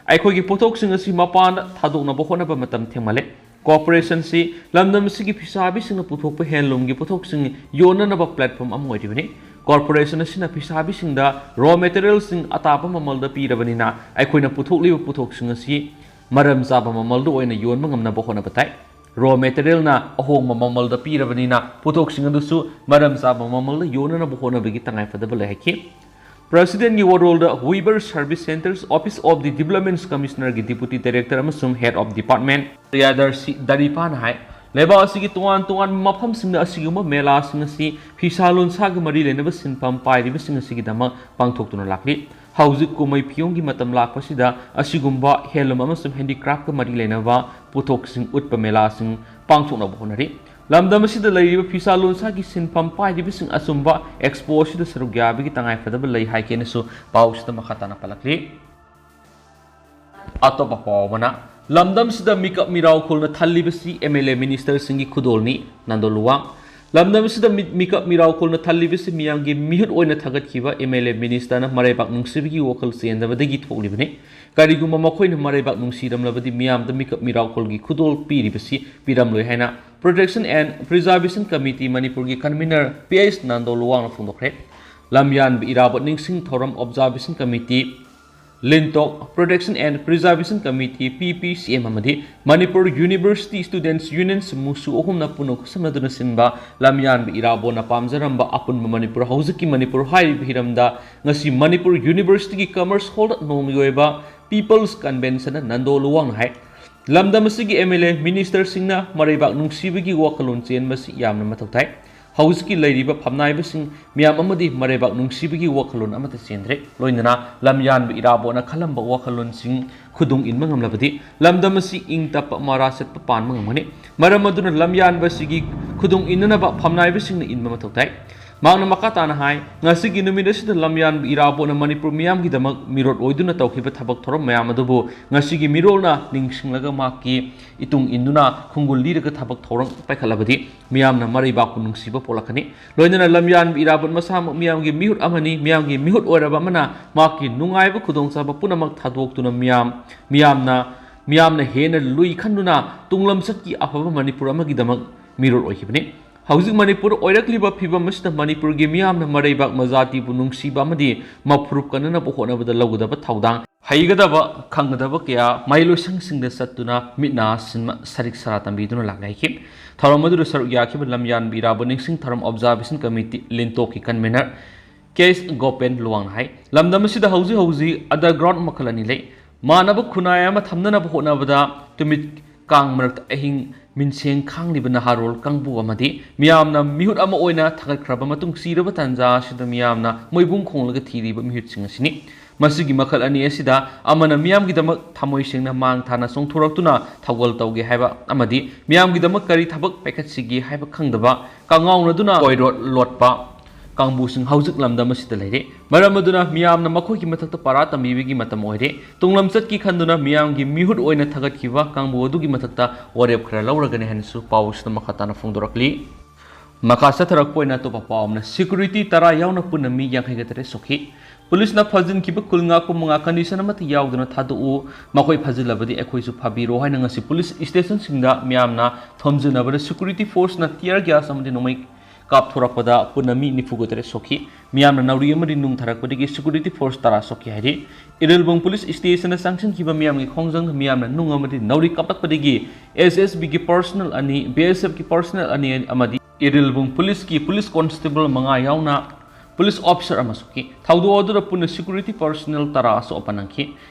ꯑꯩꯈꯣꯏꯒꯤ ꯄꯣꯠꯊꯣꯛꯁꯤꯡ ꯑꯁꯤ ꯃꯄꯥꯟꯗ ꯊꯥꯗꯣꯛꯅꯕ ꯍꯣꯠꯅꯕ ꯃꯇꯝ ꯊꯦꯡꯃꯜꯂꯦ꯫ ꯀꯣꯔꯄꯣꯔꯦꯁꯟꯁꯤ ꯂꯝꯗꯝ ꯑꯁꯤꯒꯤ ꯐꯤꯁꯥꯕꯤꯁꯤꯡꯅ ꯄꯨꯊꯣꯛꯄ ꯍꯦꯟꯂꯨꯝꯒꯤ ꯄꯣꯠꯊꯣꯛꯁꯤꯡ ꯌꯣꯟꯅꯅꯕ ꯄ꯭ꯂꯦꯠꯐꯣꯝ ꯑꯃ ꯑꯣꯏꯔꯤꯕꯅꯤ꯫ ꯀꯣꯔꯄꯣꯔꯦꯁꯟ ꯑꯁꯤꯅ ꯐꯤꯁꯥꯕꯤꯁꯤꯡꯗ ꯔꯣ ꯃꯦꯇꯔꯤꯌꯦꯜꯁꯤꯡ ꯑꯇꯥꯕ ꯃꯃꯜꯗ ꯄꯤꯔꯕꯅꯤꯅ ꯑꯩꯈꯣꯏꯅ ꯄꯨꯊꯣꯛꯂꯤꯕ ꯄꯣꯠꯊꯣꯛꯁꯤꯡ ꯑꯁꯤ ꯃꯔꯝ ꯆꯥꯕ ꯃꯃꯜꯗ ꯑꯣꯏꯅ ꯌꯣꯟꯕ ꯉꯝꯅꯕ ꯍꯣꯠꯅꯕ ꯇꯥꯏ꯫ ꯔꯣ ꯃꯦꯇꯔꯤꯌꯦꯜꯅ ꯑꯍꯣꯡꯕ ꯃꯃꯜꯗ ꯄꯤꯔꯕꯅꯤꯅ ꯄꯣꯠꯊꯣꯛꯁꯤꯡ ꯑꯗꯨꯁꯨ ꯃꯔꯝ ꯆꯥꯕ ꯃꯃꯜꯗ ꯌꯣꯟꯅꯅꯕ ꯍꯣꯠꯅꯕꯒꯤ ꯇꯉꯥꯏꯐꯗꯕ ꯂꯩ ꯍꯥꯏꯈꯤ꯫ Presidentꯀꯤ ꯋꯥꯔꯣꯜꯗ Weaver Service Centres, Office of the Development Commissionerꯒꯤ Deputy Director ꯑꯃꯁꯨꯡ Head of Department ꯄ꯭ꯔꯤꯌꯥꯗꯔꯁꯤ ꯗꯔꯤꯄꯥꯅ ꯍꯥꯏ, ꯂꯩꯕꯥꯛ ꯑꯁꯤꯒꯤ ꯇꯣꯉꯥꯟ ꯇꯣꯉꯥꯟꯕ ꯃꯐꯝꯁꯤꯡꯗ ꯑꯁꯤꯒꯨꯝꯕ ꯃꯦꯂꯥꯁꯤꯡ ꯑꯁꯤ ꯐꯤꯁꯥ ꯂꯣꯟꯁꯥꯒ ꯃꯔꯤ ꯂꯩꯅꯕ ꯁꯤꯟꯐꯝ ꯄꯥꯏꯔꯤꯕꯁꯤꯡ ꯑꯁꯤꯒꯤꯗꯃꯛ ꯄꯥꯡꯊꯣꯛꯇꯨꯅ ꯂꯥꯛꯂꯤ꯫ ꯍꯧꯖꯤꯛ ꯀꯨꯝꯍꯩ ꯐꯤꯌꯣꯡꯒꯤ ꯃꯇꯝ ꯂꯥꯛꯄꯁꯤꯗ ꯑꯁꯤꯒꯨꯝꯕ handloom ꯑꯃꯁꯨꯡ handicraftꯀ ꯃꯔꯤ ꯂꯩꯅꯕ ꯄꯣꯠꯊꯣꯛꯁꯤꯡ ꯎꯠꯄ ꯃꯦꯂꯥꯁꯤꯡ ꯄꯥꯡꯊꯣꯛꯅꯕ ꯍꯣꯠꯅꯔꯤ꯫ ꯂꯝꯗꯝ ꯑꯁꯤꯗ ꯂꯩꯔꯤꯕ ꯐꯤꯁꯥ ꯂꯣꯟꯁꯥꯒꯤ ꯁꯤꯟꯐꯝ ꯄꯥꯏꯔꯤꯕꯁꯤꯡ ꯑꯆꯨꯝꯕ expo ꯑꯁꯤꯗ ꯁꯔꯨꯛ ꯌꯥꯕꯒꯤ ꯇꯉꯥꯏꯐꯗꯕ ꯂꯩ ꯍꯥꯏꯈꯤꯅꯁꯨ ꯄꯥꯎꯁꯤꯗ ꯃꯈꯥ ꯇꯥꯅ ꯄꯜꯂꯛꯂꯤ꯫ ꯑꯇꯣꯞꯄ ꯄꯥꯎ ꯑꯃꯅ, ꯂꯝꯗꯝꯁꯤꯗ ꯃꯤꯀꯞ ꯃꯤꯔꯥꯎꯈꯣꯜꯅ ꯊꯜꯂꯤꯕꯁꯤ MLA ministerꯁꯤꯡꯒꯤ ꯈꯨꯗꯣꯜꯅꯤ, ꯅꯟꯗꯣ ꯂꯨꯋꯥꯡ꯫ ꯂꯝꯗꯝꯁꯤꯗ ꯃꯤ-, ꯃꯤꯀꯞ ꯃꯤꯔꯥꯎꯈꯣꯜꯅ ꯊꯜꯂꯤꯕꯁꯤ ꯃꯤꯌꯥꯝꯒꯤ ꯃꯤꯍꯨꯠ ꯑꯣꯏꯅ ꯊꯥꯒꯠꯈꯤꯕ MLA ministerꯅ ꯃꯔꯩꯕꯥꯛ ꯅꯨꯡꯁꯤꯕꯒꯤ ꯋꯥꯈꯜ ꯆꯦꯟꯗꯕꯗꯒꯤ ꯊꯣꯛꯂꯤꯕꯅꯤ꯫ ꯀꯔꯤꯒꯨꯝꯕ ꯃꯈꯣꯏꯅ ꯃꯔꯩꯕꯥꯛ ꯅꯨꯡꯁꯤꯔꯝꯂꯕꯗꯤ ꯃꯤꯌꯥꯝꯗ ꯃꯤꯀꯞ ꯃꯤꯔꯥꯎꯈꯣꯜꯒꯤ ꯈꯨꯗꯣꯜ ꯄꯤꯔꯤꯕꯁꯤ ꯄꯤꯔꯝꯂꯣꯏ ꯍꯥꯏꯅ Protection and Preservation Committee ꯃꯅꯤꯄꯨꯔꯒꯤ convener ꯄꯤ ꯑꯩꯆ ꯅꯟꯗꯣ ꯂꯨꯋꯥꯡꯅ ꯐꯣꯡꯗꯣꯛꯈ꯭ꯔꯦ꯫ ꯂꯝꯌꯥꯟꯕ ꯏꯔꯥꯕꯣꯠ ꯅꯤꯡꯁꯤꯡ ꯊꯧꯔꯝ Observation Committee, ꯂꯤꯟꯇꯣꯛ, Protection and Preservation Committee, ꯄꯤ ꯄꯤ ꯁꯤ ꯑꯦꯝ ꯑꯃꯗꯤ ꯃꯅꯤꯄꯨꯔ University Students Unions ꯃꯨꯁꯨ ꯑꯍꯨꯝꯅ ꯄꯨꯟꯅ ꯈꯨꯠꯁꯝꯅꯗꯨꯅ ꯁꯤꯟꯕ ꯂꯝꯌꯥꯟꯕ ꯏꯔꯥꯕꯣꯠꯅ ꯄꯥꯝꯖꯔꯝꯕ ꯑꯄꯨꯟꯕ ꯃꯅꯤꯄꯨꯔ ꯍꯧꯖꯤꯛꯀꯤ ꯃꯅꯤꯄꯨꯔ ꯍꯥꯏꯔꯤꯕ ꯍꯤꯔꯝꯗ ꯉꯁꯤ ꯃꯅꯤꯄꯨꯔ Universityꯒꯤ Commerce Hallꯗ ꯅꯣꯡꯃꯒꯤ ꯑꯣꯏꯕ People's Conventionꯗ ꯅꯟꯗꯣ ꯂꯨꯋꯥꯡꯅ ꯍꯥꯏ, ꯂꯝꯗꯝ ꯑꯁꯤꯒꯤ MLA ministerꯁꯤꯡꯅ ꯃꯔꯩꯕꯥꯛ ꯅꯨꯡꯁꯤꯕꯒꯤ ꯋꯥꯈꯜꯂꯣꯟ ꯆꯦꯟꯕꯁꯤ ꯌꯥꯝꯅ ꯃꯊꯧ ꯇꯥꯏ꯫ ꯍꯧꯖꯤꯛꯀꯤ ꯂꯩꯔꯤꯕ ꯐꯝꯅꯥꯏꯕꯁꯤꯡ ꯃꯤꯌꯥꯝ ꯑꯃꯗꯤ ꯃꯔꯩꯕꯥꯛ ꯅꯨꯡꯁꯤꯕꯒꯤ ꯋꯥꯈꯜꯂꯣꯟ ꯑꯃꯠꯇ ꯆꯦꯟꯗ꯭ꯔꯦ꯫ ꯂꯣꯏꯅꯅ ꯂꯝꯌꯥꯟꯕ ꯏꯔꯥꯕꯣꯠꯅ ꯈꯜꯂꯝꯕ ꯋꯥꯈꯜꯂꯣꯟꯁꯤꯡ ꯈꯨꯗꯨꯡ ꯏꯟꯕ ꯉꯝꯂꯕꯗꯤ ꯂꯝꯗꯝ ꯑꯁꯤ ꯏꯪ ꯇꯞꯄ ꯃꯔꯥ ꯆꯠꯄ ꯄꯥꯟꯕ ꯉꯝꯒꯅꯤ꯫ ꯃꯔꯝ ꯑꯗꯨꯅ ꯂꯝꯌꯥꯟꯕ ꯑꯁꯤꯒꯤ ꯈꯨꯗꯨꯡ ꯏꯟꯅꯅꯕ ꯐꯝꯅꯥꯏꯕꯁꯤꯡꯅ ꯏꯟꯕ ꯃꯊꯧ ꯇꯥꯏ꯫ ꯃꯍꯥꯛꯅ ꯃꯈꯥ ꯇꯥꯅ ꯍꯥꯏ, ꯉꯁꯤꯒꯤ ꯅꯨꯃꯤꯠ ꯑꯁꯤꯗ ꯂꯝꯌꯥꯟꯕ ꯏꯔꯥꯕꯣꯠꯅ ꯃꯅꯤꯄꯨꯔ ꯃꯤꯌꯥꯝꯒꯤꯗꯃꯛ ꯃꯤꯔꯣꯠ ꯑꯣꯏꯗꯨꯅ ꯇꯧꯈꯤꯕ ꯊꯕꯛ ꯊꯧꯔꯝ ꯃꯌꯥꯝ ꯑꯗꯨꯕꯨ ꯉꯁꯤꯒꯤ ꯃꯤꯔꯣꯜꯅ ꯅꯤꯡꯁꯤꯡꯂꯒ ꯃꯍꯥꯛꯀꯤ ꯏꯇꯨꯡ ꯏꯟꯗꯨꯅ ꯈꯣꯡꯒꯨꯜ ꯂꯤꯔꯒ ꯊꯕꯛ ꯊꯧꯔꯝ ꯄꯥꯏꯈꯠꯂꯕꯗꯤ ꯃꯤꯌꯥꯝꯅ ꯃꯔꯩꯕꯥꯛꯄꯨ ꯅꯨꯡꯁꯤꯕ ꯄꯣꯛꯂꯛꯀꯅꯤ꯫ ꯂꯣꯏꯅꯅ ꯂꯝꯌꯥꯟꯕ ꯏꯔꯥꯕꯣꯠ ꯃꯁꯥꯃꯛ ꯃꯤꯌꯥꯝꯒꯤ ꯃꯤꯍꯨꯠ ꯑꯃꯅꯤ꯫ ꯃꯤꯌꯥꯝꯒꯤ ꯃꯤꯍꯨꯠ ꯑꯣꯏꯔꯕ ꯑꯃꯅ ꯃꯍꯥꯛꯀꯤ ꯅꯨꯡꯉꯥꯏꯕ ꯈꯨꯗꯣꯡꯆꯥꯕ ꯄꯨꯝꯅꯃꯛ ꯊꯥꯗꯣꯛꯇꯨꯅ ꯃꯤꯌꯥꯝ, ꯃꯤꯌꯥꯝꯅ, ꯃꯤꯌꯥꯝꯅ ꯍꯦꯟꯅ ꯂꯨꯏ ꯈꯟꯗꯨꯅ ꯇꯨꯡꯂꯝꯆꯠꯀꯤ ꯑꯐꯕ ꯃꯅꯤꯄꯨꯔ ꯑꯃꯒꯤꯗꯃꯛ ꯃꯤꯔꯣꯠ ꯑꯣꯏꯈꯤꯕꯅꯤ꯫ ꯍꯧꯖꯤꯛ ꯃꯅꯤꯄꯨꯔ ꯑꯣꯏꯔꯛꯂꯤꯕ ꯐꯤꯕꯝ ꯑꯁꯤꯗ ꯃꯅꯤꯄꯨꯔꯒꯤ ꯃꯤꯌꯥꯝꯅ ꯃꯔꯩꯕꯥꯛ ꯃꯖꯥꯇꯤꯕꯨ ꯅꯨꯡꯁꯤꯕ ꯑꯃꯗꯤ ꯃꯐꯨꯔꯨꯞ ꯀꯟꯅꯅꯕ ꯍꯣꯠꯅꯕꯗ ꯂꯧꯒꯗꯕ ꯊꯧꯗꯥꯡ, ꯍꯩꯒꯗꯕ, ꯈꯪꯒꯗꯕ ꯀꯌꯥ ꯃꯍꯩꯂꯣꯏꯁꯪꯁꯤꯡꯗ ꯆꯠꯇꯨꯅ ꯃꯤꯠ ꯅꯥ ꯁꯤꯟꯕ, ꯁꯔꯤꯛ ꯁꯔꯥ ꯇꯝꯕꯤꯗꯨꯅ ꯂꯥꯛꯅꯈꯤ꯫ ꯊꯧꯔꯝ ꯑꯗꯨꯗ ꯁꯔꯨꯛ ꯌꯥꯈꯤꯕ ꯂꯝꯌꯥꯟꯕ ꯏꯔꯥꯕꯣꯠ ꯅꯤꯡꯁꯤꯡ ꯊꯧꯔꯝ Observation Committee ꯂꯤꯟꯇꯣꯛꯀꯤ convener ꯀꯦ ꯑꯦꯁ ꯒꯣꯄꯦꯟ ꯂꯨꯋꯥꯡꯅ ꯍꯥꯏ, ꯂꯝꯗꯝ ꯑꯁꯤꯗ ꯍꯧꯖꯤꯛ ꯍꯧꯖꯤꯛ underground ꯃꯈꯜ ꯑꯅꯤ ꯂꯩ꯫ ꯃꯥꯟꯅꯕ ꯈꯨꯟꯅꯥꯏ ꯑꯃ ꯊꯝꯅꯅꯕ ꯍꯣꯠꯅꯕꯗ ꯇꯨꯃꯤꯠ ꯀꯥꯡ ꯃꯔꯛꯇ ꯑꯍꯤꯡ ꯃꯤꯟꯁꯦꯡ ꯈꯥꯡꯂꯤꯕ ꯅꯍꯥꯔꯣꯜ ꯀꯥꯡꯕꯨ ꯑꯃꯗꯤ ꯃꯤꯌꯥꯝꯅ ꯃꯤꯍꯨꯠ ꯑꯃ ꯑꯣꯏꯅ ꯊꯥꯒꯠꯈ꯭ꯔꯕ ꯃꯇꯨꯡ, ꯆꯤꯔꯕ ꯇꯥꯟꯖꯥ ꯑꯁꯤꯗ ꯃꯤꯌꯥꯝꯅ ꯃꯣꯏꯕꯨꯡ ꯈꯣꯡꯂꯒ ꯊꯤꯔꯤꯕ ꯃꯤꯍꯨꯠꯁꯤꯡ ꯑꯁꯤꯅꯤ꯫ ꯃꯁꯤꯒꯤ ꯃꯈꯜ ꯑꯅꯤ ꯑꯁꯤꯗ ꯑꯃꯅ ꯃꯤꯌꯥꯝꯒꯤꯗꯃꯛ ꯊꯃꯣꯏ ꯁꯦꯡꯅ ꯃꯥꯡ ꯊꯥꯅ ꯆꯣꯡꯊꯣꯔꯛꯇꯨꯅ ꯊꯧꯒꯜ ꯇꯧꯒꯦ ꯍꯥꯏꯕ ꯑꯃꯗꯤ ꯃꯤꯌꯥꯝꯒꯤꯗꯃꯛ ꯀꯔꯤ ꯊꯕꯛ ꯄꯥꯏꯈꯠꯁꯤꯒꯦ ꯍꯥꯏꯕ ꯈꯪꯗꯕ ꯀꯉꯥꯎꯅꯗꯨꯅ ꯀꯣꯏꯔꯣꯠ ꯂꯣꯠꯄ ꯀꯥꯡꯕꯨꯁꯤꯡ ꯍꯧꯖꯤꯛ ꯂꯝꯗꯝ ꯑꯁꯤꯗ ꯂꯩꯔꯦ꯫ ꯃꯔꯝ ꯑꯗꯨꯅ ꯃꯤꯌꯥꯝꯅ ꯃꯈꯣꯏꯒꯤ ꯃꯊꯛꯇ ꯄꯔꯥ ꯇꯝꯕꯤꯕꯒꯤ ꯃꯇꯝ ꯑꯣꯏꯔꯦ꯫ ꯇꯨꯡꯂꯝꯆꯠꯀꯤ ꯈꯟꯗꯨꯅ ꯃꯤꯌꯥꯝꯒꯤ ꯃꯤꯍꯨꯠ ꯑꯣꯏꯅ ꯊꯥꯒꯠꯈꯤꯕ ꯀꯥꯡꯕꯨ ꯑꯗꯨꯒꯤ ꯃꯊꯛꯇ ꯋꯥꯔꯦꯞ ꯈꯔ ꯂꯧꯔꯒꯅꯤ ꯍꯥꯏꯅꯁꯨ ꯄꯥꯎ ꯑꯁꯤꯗ ꯃꯈꯥ ꯇꯥꯅ ꯐꯣꯡꯗꯣꯔꯛꯂꯤ꯫ ꯃꯈꯥ ꯆꯠꯊꯔꯛꯄ ꯑꯣꯏꯅ ꯑꯇꯣꯞꯄ ꯄꯥꯎ ꯑꯃꯅ, ꯁꯦꯀ꯭ꯌꯨꯔꯤꯇꯤ ꯇꯔꯥ ꯌꯥꯎꯅ ꯄꯨꯟꯅ ꯃꯤ ꯌꯥꯡꯈꯩꯒ ꯇꯔꯦꯠ ꯁꯣꯛꯈꯤ꯫ ꯄꯨꯂꯤꯁꯅ ꯐꯥꯖꯤꯟꯈꯤꯕ ꯀꯨꯟ ꯉꯥꯛꯄ ꯃꯉꯥ ꯀꯟꯗꯤꯁꯟ ꯑꯃꯠꯇ ꯌꯥꯎꯗꯅ ꯊꯥꯗꯣꯛꯎ, ꯃꯈꯣꯏ ꯐꯥꯖꯤꯜꯂꯕꯗꯤ ꯑꯩꯈꯣꯏꯁꯨ ꯐꯥꯕꯤꯔꯣ ꯍꯥꯏꯅ ꯉꯁꯤ ꯄꯨꯂꯤꯁ ꯁ꯭ꯇꯦꯁꯟꯁꯤꯡꯗ ꯃꯤꯌꯥꯝꯅ ꯊꯣꯝꯖꯤꯟꯅꯕꯗ ꯁꯦꯀ꯭ꯌꯨꯔꯤꯇꯤ ꯐꯣꯔꯁꯅ ꯇꯤꯌꯔ ꯒ꯭ꯌꯥꯁ ꯑꯃꯗꯤ ꯅꯣꯡꯃꯩ ꯀꯥꯞꯊꯣꯔꯛꯄꯗ ꯄꯨꯟꯅ ꯃꯤ ꯅꯤꯐꯨꯒ ꯇꯔꯦꯠ ꯁꯣꯛꯈꯤ꯫ ꯃꯤꯌꯥꯝꯅ ꯅꯥꯎꯔꯤ ꯑꯃꯗꯤ ꯅꯨꯡ ꯊꯥꯔꯛꯄꯗꯒꯤ ꯁꯦꯀ꯭ꯌꯨꯔꯤꯇꯤ ꯐꯣꯔꯁ ꯇꯔꯥ ꯁꯣꯛꯈꯤ ꯍꯥꯏꯔꯤ꯫ ꯏꯔꯤꯜꯕꯨꯡ ꯄꯨꯂꯤꯁ ꯁ꯭ꯇꯦꯁꯟꯗ ꯆꯪꯁꯤꯟꯈꯤꯕ ꯃꯤꯌꯥꯝꯒꯤ ꯈꯣꯡꯖꯪꯗ ꯃꯤꯌꯥꯝꯅ ꯅꯨꯡ ꯑꯃꯗꯤ ꯅꯥꯎꯔꯤ ꯀꯥꯞꯂꯛꯄꯗꯒꯤ ꯑꯦꯁ ꯑꯦꯁ ꯕꯤꯒꯤ ꯄꯔꯁꯅꯦꯜ ꯑꯅꯤ, ꯕꯤ ꯑꯦꯁ ꯑꯦꯐꯀꯤ ꯄꯔꯁꯅꯦꯜ ꯑꯅꯤ ꯑꯃꯗꯤ ꯏꯔꯤꯜꯕꯨꯡ ꯄꯨꯂꯤꯁꯀꯤ ꯄꯨꯂꯤꯁ ꯀꯣꯟꯁꯇꯦꯕꯜ ꯃꯉꯥ ꯌꯥꯎꯅ ꯄꯨꯂꯤꯁ ꯑꯣꯐꯤꯁꯔ ꯑꯃ ꯁꯣꯛꯈꯤ꯫ ꯊꯧꯗꯣꯛ ꯑꯗꯨꯗ ꯄꯨꯟꯅ ꯁꯦꯀ꯭ꯌꯨꯔꯤꯇꯤ ꯄꯔꯁꯅꯦꯜ ꯇꯔꯥ ꯑꯁꯣꯛ ꯑꯄꯟ ꯅꯪꯈꯤ꯫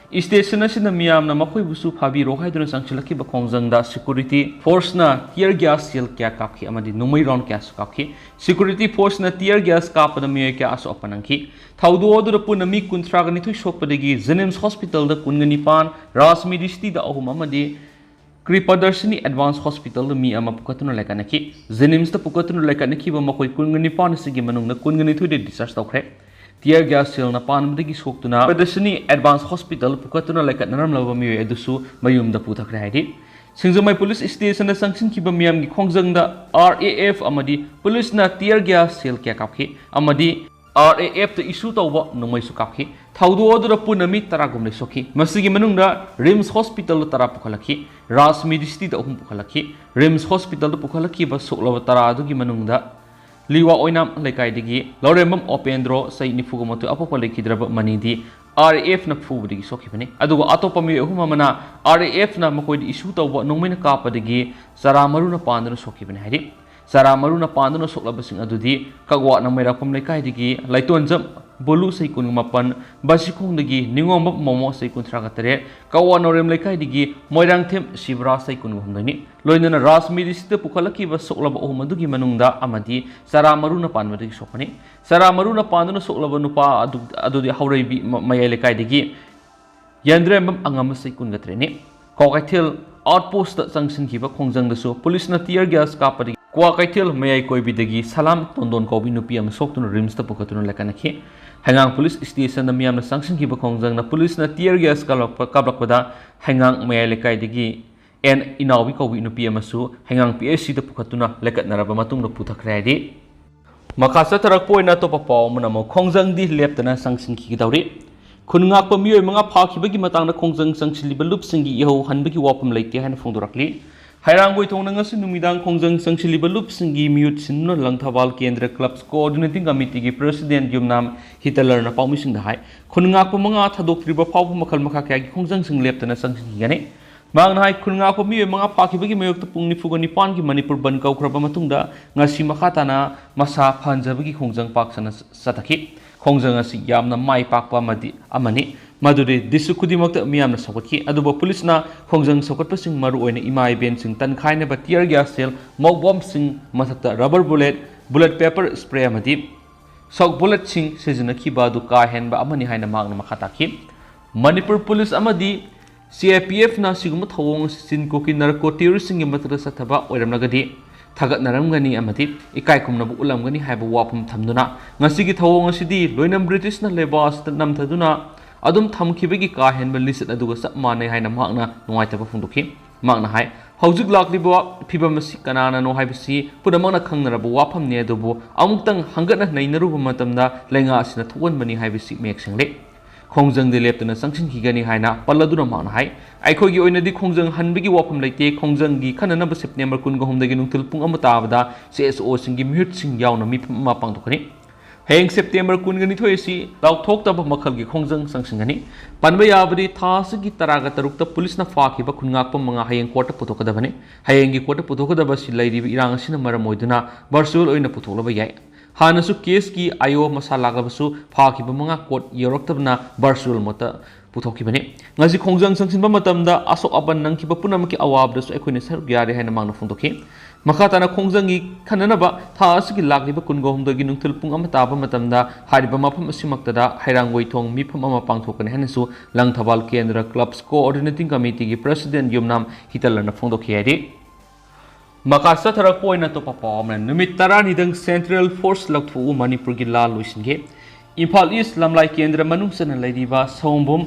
ꯁ꯭ꯇꯦꯁꯟ ꯑꯁꯤꯗ ꯃꯤꯌꯥꯝꯅ ꯃꯈꯣꯏꯕꯨꯁꯨ ꯐꯥꯕꯤꯔꯣ ꯍꯥꯏꯗꯨꯅ ꯆꯪꯁꯤꯜꯂꯛꯈꯤꯕ ꯈꯣꯡꯖꯪꯗ ꯁꯦꯀ꯭ꯌꯨꯔꯤꯇꯤ ꯐꯣꯔꯁꯅ ꯇꯤꯌꯔ ꯒ꯭ꯌꯥꯁ ꯁꯦꯜ ꯀꯌꯥ ꯀꯥꯞꯈꯤ ꯑꯃꯗꯤ ꯅꯣꯡꯃꯩ ꯔꯥꯎꯟ ꯀꯌꯥꯁꯨ ꯀꯥꯞꯈꯤ꯫ ꯁꯦꯀ꯭ꯌꯨꯔꯤꯇꯤ ꯐꯣꯔꯁꯅ ꯇꯤꯌꯔ ꯒ꯭ꯌꯥꯁ ꯀꯥꯞꯄꯗ ꯃꯤꯑꯣꯏ ꯀꯌꯥ ꯑꯁꯣꯛ ꯑꯄꯟ ꯅꯪꯈꯤ꯫ ꯊꯧꯗꯣꯛ ꯑꯗꯨꯗ ꯄꯨꯟꯅ ꯃꯤ ꯀꯨꯟꯊ꯭ꯔꯥꯒ ꯅꯤꯊꯣꯏ ꯁꯣꯛꯄꯗꯒꯤ ꯖꯦꯅꯤꯝꯁ ꯍꯣꯁꯄꯤꯇꯥꯜꯗ ꯀꯨꯟꯒ ꯅꯤꯄꯥꯟ, ꯔꯥꯖ ꯃꯦꯗꯤꯁꯤꯇꯤꯗ ꯑꯍꯨꯝ ꯑꯃꯗꯤ ꯀ꯭ꯔꯤꯄꯗꯔꯁꯤꯅꯤ ꯑꯦꯗꯚꯥꯟꯁ ꯍꯣꯁꯄꯤꯇꯥꯜꯗ ꯃꯤ ꯑꯃ ꯄꯨꯈꯠꯇꯨꯅ ꯂꯩꯈꯠꯅꯈꯤ꯫ ꯖꯦꯅꯤꯝꯁꯇ ꯄꯨꯈꯠꯇꯨꯅ ꯂꯩꯈꯠꯅꯈꯤꯕ ꯃꯈꯣꯏ ꯀꯨꯟꯒ ꯅꯤꯄꯥꯟ ꯑꯁꯤꯒꯤ ꯃꯅꯨꯡꯗ ꯀꯨꯟꯒ ꯅꯤꯊꯣꯏꯗꯤ ꯗꯤꯁꯆꯥꯔꯖ ꯇꯧꯈ꯭ꯔꯦ꯫ ꯇꯤꯌꯔ ꯒ꯭ꯌꯥꯁ ꯁꯦꯜꯅ ꯄꯥꯟꯕꯗꯒꯤ ꯁꯣꯛꯇꯨꯅ ꯀ꯭ꯔꯤꯄꯗꯔꯁꯤꯅꯤ ꯑꯦꯗꯚꯥꯟꯁ ꯍꯣꯁꯄꯤꯇꯥꯜ ꯄꯨꯈꯠꯇꯨꯅ ꯂꯩꯈꯠꯅꯔꯝꯂꯕ ꯃꯤꯑꯣꯏ ꯑꯗꯨꯁꯨ ꯃꯌꯨꯝꯗ ꯄꯨꯊꯈ꯭ꯔꯦ ꯍꯥꯏꯔꯤ꯫ ꯁꯤꯡꯖꯃꯩ ꯄꯨꯂꯤꯁ ꯁ꯭ꯇꯦꯁꯟꯗ ꯆꯪꯁꯤꯟꯈꯤꯕ ꯃꯤꯌꯥꯝꯒꯤ ꯈꯣꯡꯖꯪꯗ ꯑꯥꯔ ꯑꯦ ꯑꯦꯐ ꯑꯃꯗꯤ ꯄꯨꯂꯤꯁꯅ ꯇꯤꯌꯔ ꯒ꯭ꯌꯥꯁ ꯁꯦꯜ ꯀꯌꯥ ꯀꯥꯞꯈꯤ ꯑꯃꯗꯤ ꯑꯥꯔ ꯑꯦ ꯑꯦꯐꯇ ꯏꯁꯨ ꯇꯧꯕ ꯅꯣꯡꯃꯩꯁꯨ ꯀꯥꯞꯈꯤ꯫ ꯊꯧꯗꯣꯛ ꯑꯗꯨꯗ ꯄꯨꯟꯅ ꯃꯤ ꯇꯔꯥꯒꯨꯝꯕ ꯁꯣꯛꯈꯤ꯫ ꯃꯁꯤꯒꯤ ꯃꯅꯨꯡꯗ ꯔꯤꯝꯁ ꯍꯣꯁꯄꯤꯇꯥꯜꯗ ꯇꯔꯥ ꯄꯨꯈꯠꯂꯛꯈꯤ꯫ ꯔꯥꯖ ꯃꯦꯗꯤꯁꯤꯇꯤꯗ ꯑꯍꯨꯝ ꯄꯨꯈꯠꯂꯛꯈꯤ꯫ ꯔꯤꯝꯁ ꯍꯣꯁꯄꯤꯇꯥꯜꯗ ꯄꯨꯈꯠꯂꯛꯈꯤꯕ ꯁꯣꯛꯂꯕ ꯇꯔꯥ ꯑꯗꯨꯒꯤ ꯃꯅꯨꯡꯗ ꯂꯤꯋꯥ ꯑꯣꯏꯅꯥꯝ ꯂꯩꯀꯥꯏꯗꯒꯤ ꯂꯧꯔꯦꯝꯕꯝ ꯑꯣꯄꯦꯟꯗ꯭ꯔꯣ, ꯆꯍꯤ ꯅꯤꯐꯨꯒ ꯃꯥꯊꯣꯏ, ꯑꯄꯣꯛꯄ ꯂꯩꯈꯤꯗ꯭ꯔꯕ ꯃꯅꯤꯗꯤ ꯑꯥꯔ ꯑꯦ ꯑꯦꯐꯅ ꯐꯨꯕꯗꯒꯤ ꯁꯣꯛꯈꯤꯕꯅꯤ꯫ ꯑꯗꯨꯒ ꯑꯇꯣꯞꯄ ꯃꯤꯑꯣꯏ ꯑꯍꯨꯝ ꯑꯃꯅ ꯑꯥꯔ ꯑꯦ ꯑꯦꯐꯅ ꯃꯈꯣꯏꯗ ꯏꯁꯨ ꯇꯧꯕ ꯅꯣꯡꯃꯩꯅ ꯀꯥꯞꯄꯗꯒꯤ ꯆꯔꯥ ꯃꯔꯨꯅ ꯄꯥꯟꯗꯨꯅ ꯁꯣꯛꯈꯤꯕꯅꯤ ꯍꯥꯏꯔꯤ꯫ ꯆꯔꯥ ꯃꯔꯨꯅ ꯄꯥꯟꯗꯨꯅ ꯁꯣꯛꯂꯕꯁꯤꯡ ꯑꯗꯨꯗꯤ ꯀꯛꯋꯥ ꯅꯃꯩꯔꯥꯛꯄꯝ ꯂꯩꯀꯥꯏꯗꯒꯤ ꯂꯥꯏꯇꯣꯟꯖꯝ ꯕꯣꯂꯨ ꯆꯍꯤ ꯀꯨꯟꯒ ꯃꯥꯄꯟ, ꯕꯥꯁꯤꯈꯣꯡꯗꯒꯤ ꯅꯤꯉꯣꯝꯕꯝ ꯃꯣꯃꯣ ꯆꯍꯤ ꯀꯨꯟꯊ꯭ꯔꯥꯒ ꯇꯔꯦꯠ, ꯀꯛꯋꯥ ꯅꯥꯎꯔꯦꯝ ꯂꯩꯀꯥꯏꯗꯒꯤ ꯃꯣꯏꯔꯥꯡꯊꯦꯝ ꯁꯤꯕꯔꯥꯖ ꯆꯍꯤ ꯀꯨꯟꯒ ꯍꯨꯝꯗꯣꯏꯅꯤ꯫ ꯂꯣꯏꯅꯅ ꯔꯥꯖꯃꯤꯔꯤꯁꯤꯗ ꯄꯨꯈꯠꯂꯛꯈꯤꯕ ꯁꯣꯛꯂꯕ ꯑꯍꯨꯝ ꯑꯗꯨꯒꯤ ꯃꯅꯨꯡꯗ ꯑꯃꯗꯤ ꯆꯔꯥ ꯃꯔꯨꯅ ꯄꯥꯟꯕꯗꯒꯤ ꯁꯣꯛꯄꯅꯤ꯫ ꯆꯔꯥ ꯃꯔꯨꯅ ꯄꯥꯟꯗꯨꯅ ꯁꯣꯛꯂꯕ ꯅꯨꯄꯥ ꯑꯗꯨ-, ꯑꯗꯨꯗꯤ ꯍꯧꯔꯩꯕꯤ ꯃ-, ꯃꯌꯥꯏ ꯂꯩꯀꯥꯏꯗꯒꯤ ꯌꯦꯟꯗ꯭ꯔꯦꯝꯕꯝ ꯑꯉꯝꯕ ꯆꯍꯤ ꯀꯨꯟꯒ ꯇꯔꯦꯠꯅꯤ꯫ ꯀ꯭ꯋꯥꯀꯩꯊꯦꯜ ꯑꯥꯎꯠꯄꯣꯁꯇ ꯆꯪꯁꯤꯟꯈꯤꯕ ꯈꯣꯡꯖꯪꯗꯁꯨ ꯄꯨꯂꯤꯁꯅ tear gas ꯀꯥꯞꯄꯗꯒꯤ ꯀ꯭ꯋꯥꯀꯩꯊꯦꯜ ꯃꯌꯥꯏ ꯀꯣꯏꯕꯤꯗꯒꯤ ꯁꯂꯥꯝ ꯇꯣꯟꯗꯣꯟ ꯀꯧꯕꯤ ꯅꯨꯄꯤ ꯑꯃ ꯁꯣꯛꯇꯨꯅ ꯔꯤꯝꯁꯇ ꯄꯨꯈꯠꯇꯨꯅ ꯂꯩꯀꯠꯅꯈꯤ꯫ ꯍꯩꯉꯥꯡ ꯄꯨꯂꯤꯁ ꯁ꯭ꯇꯦꯁꯟꯗ ꯃꯤꯌꯥꯝꯅ ꯆꯪꯁꯤꯟꯈꯤꯕ ꯈꯣꯡꯖꯪꯅ ꯄꯨꯂꯤꯁꯅ tear gas ꯀꯥꯞꯂꯛꯄ-, ꯀꯥꯞꯂꯛꯄꯗ ꯍꯩꯉꯥꯡ ꯃꯌꯥꯏ ꯂꯩꯀꯥꯏꯗꯒꯤ ꯑꯦꯟ ꯏꯅꯥꯎꯕꯤ ꯀꯧꯕꯤ ꯅꯨꯄꯤ ꯑꯃꯁꯨ ꯍꯩꯉꯥꯡ P H C ꯗ ꯄꯨꯈꯠꯇꯨꯅ ꯂꯩꯀꯠꯅꯔꯕ ꯃꯇꯨꯡꯗ ꯄꯨꯊꯈ꯭ꯔꯦ ꯍꯥꯏꯗꯤ꯫ ꯃꯈꯥ ꯆꯠꯊꯔꯛꯄ ꯑꯣꯏꯅ ꯑꯇꯣꯞꯄ ꯄꯥꯎ ꯑꯃꯅ ꯑꯃꯨꯛ ꯈꯣꯡꯖꯪꯗꯤ ꯂꯦꯞꯇꯅ ꯆꯪꯁꯤꯟꯈꯤꯒꯗꯧꯔꯤ꯫ ꯈꯨꯟ ꯉꯥꯛꯄ ꯃꯤꯑꯣꯏ ꯃꯉꯥ ꯐꯥꯈꯤꯕꯒꯤ ꯃꯇꯥꯡꯗ ꯈꯣꯡꯖꯪ ꯆꯪꯁꯤꯜꯂꯤꯕ ꯂꯨꯞꯁꯤꯡꯒꯤ ꯏꯍꯧ ꯍꯟꯕꯒꯤ ꯋꯥꯐꯝ ꯂꯩꯇꯦ ꯍꯥꯏꯅ ꯐꯣꯡꯗꯣꯔꯛꯂꯤ꯫ ꯍꯩꯔꯥꯡꯒꯣꯏ ꯊꯣꯡꯅ ꯉꯁꯤ ꯅꯨꯃꯤꯗꯥꯡ ꯈꯣꯡꯖꯪ ꯆꯪꯁꯤꯜꯂꯤꯕ ꯂꯨꯞꯁꯤꯡꯒꯤ ꯃꯤꯍꯨꯠ ꯁꯤꯟꯗꯨꯅ ꯂꯪꯊꯕꯥꯜ ꯀꯦꯟꯗ꯭ꯔ clubs coordinating committeeꯒꯤ president ꯌꯨꯝꯅꯥꯝ ꯍꯤꯇꯂꯔꯅ ꯄꯥꯎꯃꯤꯁꯤꯡꯗ ꯍꯥꯏ꯫ ꯈꯨꯟ ꯉꯥꯛꯄ ꯃꯉꯥ ꯊꯥꯗꯣꯛꯇ꯭ꯔꯤꯕ ꯐꯥꯎꯕ ꯃꯈꯜ ꯃꯈꯥ ꯀꯌꯥꯒꯤ ꯈꯣꯡꯖꯪꯁꯤꯡ ꯂꯦꯞꯇꯅ ꯆꯪꯁꯤꯟꯈꯤꯒꯅꯤ꯫ ꯃꯍꯥꯛꯅ ꯍꯥꯏ, ꯈꯨꯟ ꯉꯥꯛꯄ ꯃꯤꯑꯣꯏ ꯃꯉꯥ ꯐꯥꯈꯤꯕꯒꯤ ꯃꯥꯌꯣꯛꯇ ꯄꯨꯡ ꯅꯤꯐꯨꯒ ꯅꯤꯄꯥꯟꯒꯤ ꯃꯅꯤꯄꯨꯔ ꯕꯟ ꯀꯧꯈ꯭ꯔꯕ ꯃꯇꯨꯡꯗ ꯉꯁꯤ ꯃꯈꯥ ꯇꯥꯅ ꯃꯁꯥ ꯐꯍꯟꯖꯕꯒꯤ ꯈꯣꯡꯖꯪ ꯄꯥꯛ ꯁꯟꯅ ꯆꯠꯊꯈꯤ꯫ ꯈꯣꯡꯖꯪ ꯑꯁꯤ ꯌꯥꯝꯅ ꯃꯥꯏ ꯄꯥꯛꯄ ꯑꯃꯗꯤ ꯑꯃꯅꯤ꯫ ꯃꯗꯨꯗꯤ district ꯈꯨꯗꯤꯡꯃꯛꯇ ꯃꯤꯌꯥꯝꯅ ꯁꯧꯒꯠꯈꯤ꯫ ꯑꯗꯨꯕꯨ ꯄꯨꯂꯤꯁꯅ ꯈꯣꯡꯖꯪ ꯁꯧꯒꯠꯄꯁꯤꯡ, ꯃꯔꯨꯑꯣꯏꯅ ꯏꯃꯥ ꯏꯕꯦꯟꯁꯤꯡ ꯇꯟꯈꯥꯏꯅꯕ tear gas shell, mop bombꯁꯤꯡ, ꯃꯊꯛꯇ rubber bullet, bullet pepper spray ꯑꯃꯗꯤ shock bulletꯁꯤꯡ ꯁꯤꯖꯤꯟꯅꯈꯤꯕ ꯑꯗꯨ ꯀꯥ ꯍꯦꯟꯕ ꯑꯃꯅꯤ ꯍꯥꯏꯅ ꯃꯍꯥꯛꯅ ꯃꯈꯥ ꯇꯥꯈꯤ꯫ ꯃꯅꯤꯄꯨꯔ ꯄꯨꯂꯤꯁ ꯑꯃꯗꯤ C I P Fꯅ ꯑꯁꯤꯒꯨꯝꯕ ꯊꯧꯑꯣꯡ ꯑꯁꯤ ꯆꯤꯟ ꯀꯣꯛꯀꯤ narco terroristꯁꯤꯡꯒꯤ ꯃꯊꯛꯇ ꯆꯠꯊꯕ ꯑꯣꯏꯔꯝꯂꯒꯗꯤ ꯊꯥꯒꯠꯅꯔꯝꯒꯅꯤ ꯑꯃꯗꯤ ꯏꯀꯥꯏ ꯈꯨꯝꯅꯕ ꯎꯠꯂꯝꯒꯅꯤ ꯍꯥꯏꯕ ꯋꯥꯐꯝ ꯊꯝꯗꯨꯅ, ꯉꯁꯤꯒꯤ ꯊꯧꯑꯣꯡ ꯑꯁꯤꯗꯤ ꯂꯣꯏꯅꯝ Britishꯅ ꯂꯩꯕꯥꯛ ꯑꯁꯤꯗ ꯅꯝꯊꯗꯨꯅ ꯑꯗꯨꯝ ꯊꯝꯈꯤꯕꯒꯤ ꯀꯥ ꯍꯦꯟꯕ ꯂꯤꯆꯠ ꯑꯗꯨꯒ ꯆꯞ ꯃꯥꯟꯅꯩ ꯍꯥꯏꯅ ꯃꯍꯥꯛꯅ ꯅꯨꯡꯉꯥꯏꯇꯕ ꯐꯣꯡꯗꯣꯛꯈꯤ꯫ ꯃꯍꯥꯛꯅ ꯍꯥꯏ, ꯍꯧꯖꯤꯛ ꯂꯥꯛꯂꯤꯕ ꯐꯤꯕꯝ ꯑꯁꯤ ꯀꯅꯥꯅꯅꯣ ꯍꯥꯏꯕꯁꯤ ꯄꯨꯝꯅꯃꯛꯅ ꯈꯪꯅꯔꯕ ꯋꯥꯐꯝꯅꯤ, ꯑꯗꯨꯕꯨ ꯑꯃꯨꯛꯇꯪ ꯍꯪꯒꯠꯅ ꯅꯩꯅꯔꯨꯕ ꯃꯇꯝꯗ ꯂꯩꯉꯥꯛ ꯑꯁꯤꯅ ꯊꯣꯛꯍꯟꯕꯅꯤ ꯍꯥꯏꯕꯁꯤ ꯃꯌꯦꯛ ꯁꯦꯡꯂꯦ꯫ ꯈꯣꯡꯖꯪꯗꯤ ꯂꯦꯞꯇꯅ ꯆꯪꯁꯤꯟꯈꯤꯒꯅꯤ ꯍꯥꯏꯅ ꯄꯜꯂꯗꯨꯅ ꯃꯍꯥꯛꯅ ꯍꯥꯏ, ꯑꯩꯈꯣꯏꯒꯤ ꯑꯣꯏꯅꯗꯤ ꯈꯣꯡꯖꯪ ꯍꯟꯕꯒꯤ ꯋꯥꯐꯝ ꯂꯩꯇꯦ꯫ ꯈꯣꯡꯖꯪꯒꯤ ꯈꯟꯅꯅꯕ September ꯀꯨꯟꯒ ꯍꯨꯝꯗꯒꯤ ꯅꯨꯡꯊꯤꯜ ꯄꯨꯡ ꯑꯃ ꯇꯥꯕꯗ C S Oꯁꯤꯡꯒꯤ ꯃꯤꯍꯨꯠꯁꯤꯡ ꯌꯥꯎꯅ ꯃꯤꯐꯝ ꯑꯃ ꯄꯥꯡꯊꯣꯛꯀꯅꯤ꯫ ꯍꯌꯦꯡ ꯁꯦꯞꯇꯦꯝꯕꯔ ꯀꯨꯟꯒ ꯅꯤꯊꯣꯏ ꯑꯁꯤ ꯂꯥꯎꯊꯣꯛꯇꯕ ꯃꯈꯜꯒꯤ ꯈꯣꯡꯖꯪ ꯆꯪꯁꯤꯟꯒꯅꯤ꯫ ꯄꯟꯕ ꯌꯥꯕꯗꯤ, ꯊꯥ ꯑꯁꯤꯒꯤ ꯇꯔꯥꯒ ꯇꯔꯨꯛꯇ ꯄꯨꯂꯤꯁꯅ ꯐꯥꯈꯤꯕ ꯈꯨꯟ ꯉꯥꯛꯄ ꯃꯉꯥ ꯍꯌꯦꯡ ꯀꯣꯔꯠꯇ ꯄꯨꯊꯣꯛꯀꯗꯕꯅꯤ꯫ ꯍꯌꯦꯡꯒꯤ ꯀꯣꯔꯠꯇ ꯄꯨꯊꯣꯛꯀꯗꯕ ꯑꯁꯤ ꯂꯩꯔꯤꯕ ꯏꯔꯥꯡ ꯑꯁꯤꯅ ꯃꯔꯝ ꯑꯣꯏꯗꯨꯅ ꯚꯔꯆꯨꯋꯦꯜ ꯑꯣꯏꯅ ꯄꯨꯊꯣꯛꯂꯕ ꯌꯥꯏ꯫ ꯍꯥꯟꯅꯁꯨ ꯀꯦꯁꯀꯤ ꯑꯥꯏ ꯑꯣ ꯃꯁꯥ ꯂꯥꯛꯂꯕꯁꯨ ꯐꯥꯈꯤꯕ ꯃꯉꯥ ꯀꯣꯔꯠ ꯌꯧꯔꯛꯇꯕꯅ ꯚꯔꯆꯨꯋꯦꯜ ꯃꯣꯗꯇ ꯄꯨꯊꯣꯛꯈꯤꯕꯅꯤ꯫ ꯉꯁꯤ ꯈꯣꯡꯖꯪ ꯆꯪꯁꯤꯟꯕ ꯃꯇꯝꯗ ꯑꯁꯣꯛ ꯑꯄꯟ ꯅꯪꯈꯤꯕ ꯄꯨꯝꯅꯃꯛꯀꯤ ꯑꯋꯥꯕꯗꯁꯨ ꯑꯩꯈꯣꯏꯅ ꯁꯔꯨꯛ ꯌꯥꯔꯤ ꯍꯥꯏꯅ ꯃꯍꯥꯛꯅ ꯐꯣꯡꯗꯣꯛꯈꯤ꯫ ꯃꯈꯥ ꯇꯥꯅ ꯈꯣꯡꯖꯪꯒꯤ ꯈꯟꯅꯅꯕ ꯊꯥ ꯑꯁꯤꯒꯤ ꯂꯥꯛꯂꯤꯕ ꯀꯨꯟꯒ ꯍꯨꯝꯗꯣꯏꯒꯤ ꯅꯨꯡꯊꯤꯜ ꯄꯨꯡ ꯑꯃ ꯇꯥꯕ ꯃꯇꯝꯗ ꯍꯥꯏꯔꯤꯕ ꯃꯐꯝ ꯑꯁꯤꯃꯛꯇꯗ ꯍꯩꯔꯥꯡꯒꯣꯏꯊꯣꯡ ꯃꯤꯐꯝ ꯑꯃ ꯄꯥꯡꯊꯣꯛꯀꯅꯤ ꯍꯥꯏꯅꯁꯨ ꯂꯪꯊꯕꯥꯜ ꯀꯦꯟꯗ꯭ꯔ ꯀ꯭ꯂꯕꯁ ꯀꯣꯑꯣꯔꯗꯤꯅꯦꯇꯤꯡ ꯀꯃꯤꯇꯤꯒꯤ ꯄ꯭ꯔꯁꯤꯗꯦꯟꯠ ꯌꯨꯝꯅꯥꯝ ꯍꯤꯇꯂꯔꯅ ꯐꯣꯡꯗꯣꯛꯈꯤ ꯍꯥꯏꯔꯤ꯫ ꯃꯈꯥ ꯆꯠꯊꯔꯛꯄ ꯑꯣꯏꯅ ꯑꯇꯣꯞꯄ ꯄꯥꯎ ꯑꯃꯅ, ꯅꯨꯃꯤꯠ ꯇꯔꯥꯅꯤꯗꯪ ꯁꯦꯟꯇ꯭ꯔꯦꯜ ꯐꯣꯔꯁ ꯂꯧꯊꯣꯛꯎ, ꯃꯅꯤꯄꯨꯔꯒꯤ ꯂꯥ ꯂꯣꯏꯁꯤꯟꯒꯦ꯫ ꯏꯝꯐꯥꯜ ꯏꯁ ꯂꯝꯂꯥꯏ ꯀꯦꯟꯗ꯭ꯔ ꯃꯅꯨꯡ ꯆꯟꯅ ꯂꯩꯔꯤꯕ ꯁꯑꯣꯝꯕꯨꯝ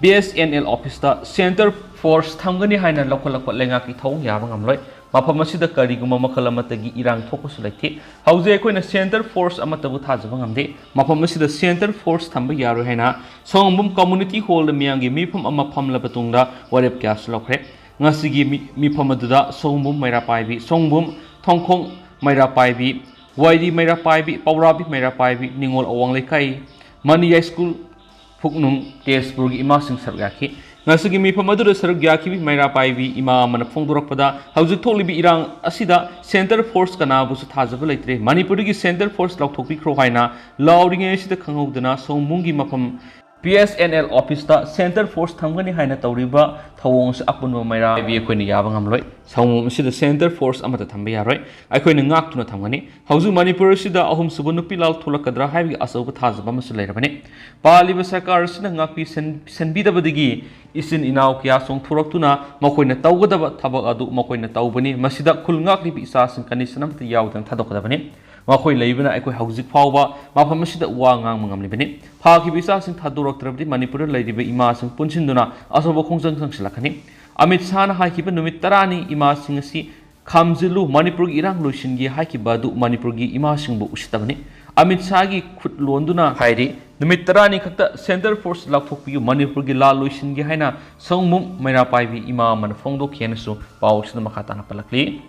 ꯕꯤ ꯑꯦꯁ ꯑꯦꯟ ꯑꯦꯜ ꯑꯣꯐꯤꯁꯇ ꯁꯦꯟꯇ꯭ꯔꯦꯜ ꯐꯣꯔꯁ ꯊꯝꯒꯅꯤ ꯍꯥꯏꯅ ꯂꯧꯈꯠꯂꯛꯄ ꯂꯩꯉꯥꯛꯀꯤ ꯊꯧꯑꯣꯡ ꯌꯥꯕ ꯉꯝꯂꯣꯏ꯫ ꯃꯐꯝ ꯑꯁꯤꯗ ꯀꯔꯤꯒꯨꯝꯕ ꯃꯈꯜ ꯑꯃꯠꯇꯒꯤ ꯏꯔꯥꯡ ꯊꯣꯛꯄꯁꯨ ꯂꯩꯇꯦ꯫ ꯍꯧꯖꯤꯛ ꯑꯩꯈꯣꯏꯅ ꯁꯦꯟꯇ꯭ꯔꯦꯜ ꯐꯣꯔꯁ ꯑꯃꯠꯇꯕꯨ ꯊꯥꯖꯕ ꯉꯝꯗꯦ꯫ ꯃꯐꯝ ꯑꯁꯤꯗ ꯁꯦꯟꯇ꯭ꯔꯦꯜ ꯐꯣꯔꯁ ꯊꯝꯕ ꯌꯥꯔꯣꯏ ꯍꯥꯏꯅ ꯁꯑꯣꯝꯕꯨꯝ ꯀꯝꯃ꯭ꯌꯨꯅꯤꯇꯤ ꯍꯣꯜꯗ ꯃꯤꯌꯥꯝꯒꯤ ꯃꯤꯐꯝ ꯑꯃ ꯐꯝꯂꯕ ꯇꯨꯡꯗ ꯋꯥꯔꯦꯞ ꯀꯌꯥꯁꯨ ꯂꯧꯈ꯭ꯔꯦ꯫ ꯉꯁꯤꯒꯤ ꯃꯤ-, ꯃꯤꯐꯝ ꯑꯗꯨꯗ ꯁꯑꯣꯝꯕꯨꯝ ꯃꯩꯔꯥ ꯄꯥꯏꯕꯤ, ꯁꯑꯣꯝꯕꯨꯝ ꯊꯣꯡꯈꯣꯡ ꯃꯩꯔꯥ ꯄꯥꯏꯕꯤ, ꯋꯥꯏꯔꯤ ꯃꯩꯔꯥ ꯄꯥꯏꯕꯤ, ꯄꯧꯔꯥꯕꯤ ꯃꯩꯔꯥ ꯄꯥꯏꯕꯤ, ꯅꯤꯉꯣꯜ ꯑꯋꯥꯡ ꯂꯩꯀꯥꯏ, ꯃꯅꯤ ꯌꯥꯏꯁ꯭ꯀꯨꯜ, ꯐꯨꯛꯅꯨꯡ, ꯇꯦꯖꯄꯨꯔꯒꯤ ꯏꯃꯥꯁꯤꯡ ꯁꯔꯨꯛ ꯌꯥꯈꯤ꯫ ꯉꯁꯤꯒꯤ ꯃꯤꯐꯝ ꯑꯗꯨꯗ ꯁꯔꯨꯛ ꯌꯥꯈꯤꯕꯤ ꯃꯩꯔꯥ ꯄꯥꯏꯕꯤ ꯏꯃꯥ ꯑꯃꯅ ꯐꯣꯡꯗꯣꯔꯛꯄꯗ, ꯍꯧꯖꯤꯛ ꯊꯣꯛꯂꯤꯕ ꯏꯔꯥꯡ ꯑꯁꯤꯗ ꯁꯦꯟꯇ꯭ꯔꯦꯜ ꯐꯣꯔꯁ ꯀꯅꯥꯕꯨꯁꯨ ꯊꯥꯖꯕ ꯂꯩꯇ꯭ꯔꯦ꯫ ꯃꯅꯤꯄꯨꯔꯗꯒꯤ ꯁꯦꯟꯇ꯭ꯔꯦꯜ ꯐꯣꯔꯁ ꯂꯥꯎꯊꯣꯛꯄꯤꯈ꯭ꯔꯣ ꯍꯥꯏꯅ ꯂꯥꯎꯔꯤꯉꯩ ꯑꯁꯤꯗ ꯈꯪꯍꯧꯗꯅ ꯁꯑꯣꯝꯕꯨꯝꯒꯤ ꯃꯐꯝ ꯕꯤ ꯑꯦꯁ ꯑꯦꯟ ꯑꯦꯜ ꯑꯣꯐꯤꯁꯇ ꯁꯦꯟꯇ꯭ꯔꯦꯜ ꯐꯣꯔꯁ ꯊꯝꯒꯅꯤ ꯍꯥꯏꯅ ꯇꯧꯔꯤꯕ ꯊꯧꯑꯣꯡ ꯑꯁꯤ ꯑꯄꯨꯟꯕ ꯃꯩꯔꯥ ꯄꯥꯏꯕꯤ ꯑꯩꯈꯣꯏꯅ ꯌꯥꯕ ꯉꯝꯂꯣꯏ꯫ ꯁꯑꯣꯝꯕꯨꯝ ꯑꯁꯤꯗ ꯁꯦꯟꯇ꯭ꯔꯦꯜ ꯐꯣꯔꯁ ꯑꯃꯠꯇ ꯊꯝꯕ ꯌꯥꯔꯣꯏ꯫ ꯑꯩꯈꯣꯏꯅ ꯉꯥꯛꯇꯨꯅ ꯊꯝꯒꯅꯤ꯫ ꯍꯧꯖꯤꯛ ꯃꯅꯤꯄꯨꯔ ꯑꯁꯤꯗ ꯑꯍꯨꯝꯁꯨꯕ ꯅꯨꯄꯤ ꯂꯥꯜ ꯊꯣꯛꯂꯛꯀꯗ꯭ꯔꯥ ꯍꯥꯏꯕꯒꯤ ꯑꯆꯧꯕ ꯊꯥꯖꯕ ꯑꯃꯁꯨ ꯂꯩꯔꯕꯅꯤ꯫ ꯄꯥꯜꯂꯤꯕ ꯁꯔꯀꯥꯔ ꯑꯁꯤꯅ ꯉꯥꯛꯄꯤ ꯁꯦꯟ-, ꯁꯦꯟꯕꯤꯗꯕꯗꯒꯤ ꯏꯆꯤꯟ ꯏꯅꯥꯎ ꯀꯌꯥ ꯆꯣꯡꯊꯣꯔꯛꯇꯨꯅ ꯃꯈꯣꯏꯅ ꯇꯧꯒꯗꯕ ꯊꯕꯛ ꯑꯗꯨ ꯃꯈꯣꯏꯅ ꯇꯧꯕꯅꯤ꯫ ꯃꯁꯤꯗ ꯈꯨꯜ ꯉꯥꯛꯂꯤꯕ ꯏꯆꯥꯁꯤꯡ ꯀꯟꯗꯤꯁꯟ ꯑꯃꯠꯇ ꯌꯥꯎꯗꯅ ꯊꯥꯗꯣꯛꯀꯗꯕꯅꯤ꯫ ꯃꯈꯣꯏ ꯂꯩꯕꯅ ꯑꯩꯈꯣꯏ ꯍꯧꯖꯤꯛ ꯐꯥꯎꯕ ꯃꯐꯝ ꯑꯁꯤꯗ ꯋꯥ ꯉꯥꯡꯕ ꯉꯝꯂꯤꯕꯅꯤ꯫ ꯐꯥꯈꯤꯕ ꯏꯆꯥꯁꯤꯡ ꯊꯥꯗꯣꯔꯛꯇ꯭ꯔꯕꯗꯤ ꯃꯅꯤꯄꯨꯔꯗ ꯂꯩꯔꯤꯕ ꯏꯃꯥꯁꯤꯡ ꯄꯨꯟꯁꯤꯟꯗꯨꯅ ꯑꯆꯧꯕ ꯈꯣꯡꯖꯪ ꯆꯪꯁꯤꯜꯂꯛꯀꯅꯤ꯫ ꯑꯃꯤꯠ ꯁꯥꯍꯅ ꯍꯥꯏꯈꯤꯕ ꯅꯨꯃꯤꯠ ꯇꯔꯥꯅꯤ ꯏꯃꯥꯁꯤꯡ ꯑꯁꯤ ꯈꯥꯝꯖꯤꯜꯂꯨ, ꯃꯅꯤꯄꯨꯔꯒꯤ ꯏꯔꯥꯡ ꯂꯣꯏꯁꯤꯟꯒꯦ ꯍꯥꯏꯈꯤꯕ ꯑꯗꯨ ꯃꯅꯤꯄꯨꯔꯒꯤ ꯏꯃꯥꯁꯤꯡꯕꯨ ꯎꯁꯤꯠꯇꯕꯅꯤ꯫ ꯑꯃꯤꯠ ꯁꯥꯍꯒꯤ ꯈꯨꯠ ꯂꯣꯟꯗꯨꯅ ꯍꯥꯏꯔꯤ, ꯅꯨꯃꯤꯠ ꯇꯔꯥꯅꯤ ꯈꯛꯇ ꯁꯦꯟꯇ꯭ꯔꯦꯜ ꯐꯣꯔꯁ ꯂꯥꯎꯊꯣꯛꯄꯤꯌꯨ, ꯃꯅꯤꯄꯨꯔꯒꯤ ꯂꯥꯜ ꯂꯣꯏꯁꯤꯟꯒꯦ ꯍꯥꯏꯅ ꯁꯑꯣꯝꯕꯨꯝ ꯃꯩꯔꯥ ꯄꯥꯏꯕꯤ ꯏꯃꯥ ꯑꯃꯅ ꯐꯣꯡꯗꯣꯛꯈꯤ ꯍꯥꯏꯅꯁꯨ ꯄꯥꯎ ꯑꯁꯤꯗ ꯃꯈꯥ ꯇꯥꯅ ꯄꯜꯂꯛꯂꯤ꯫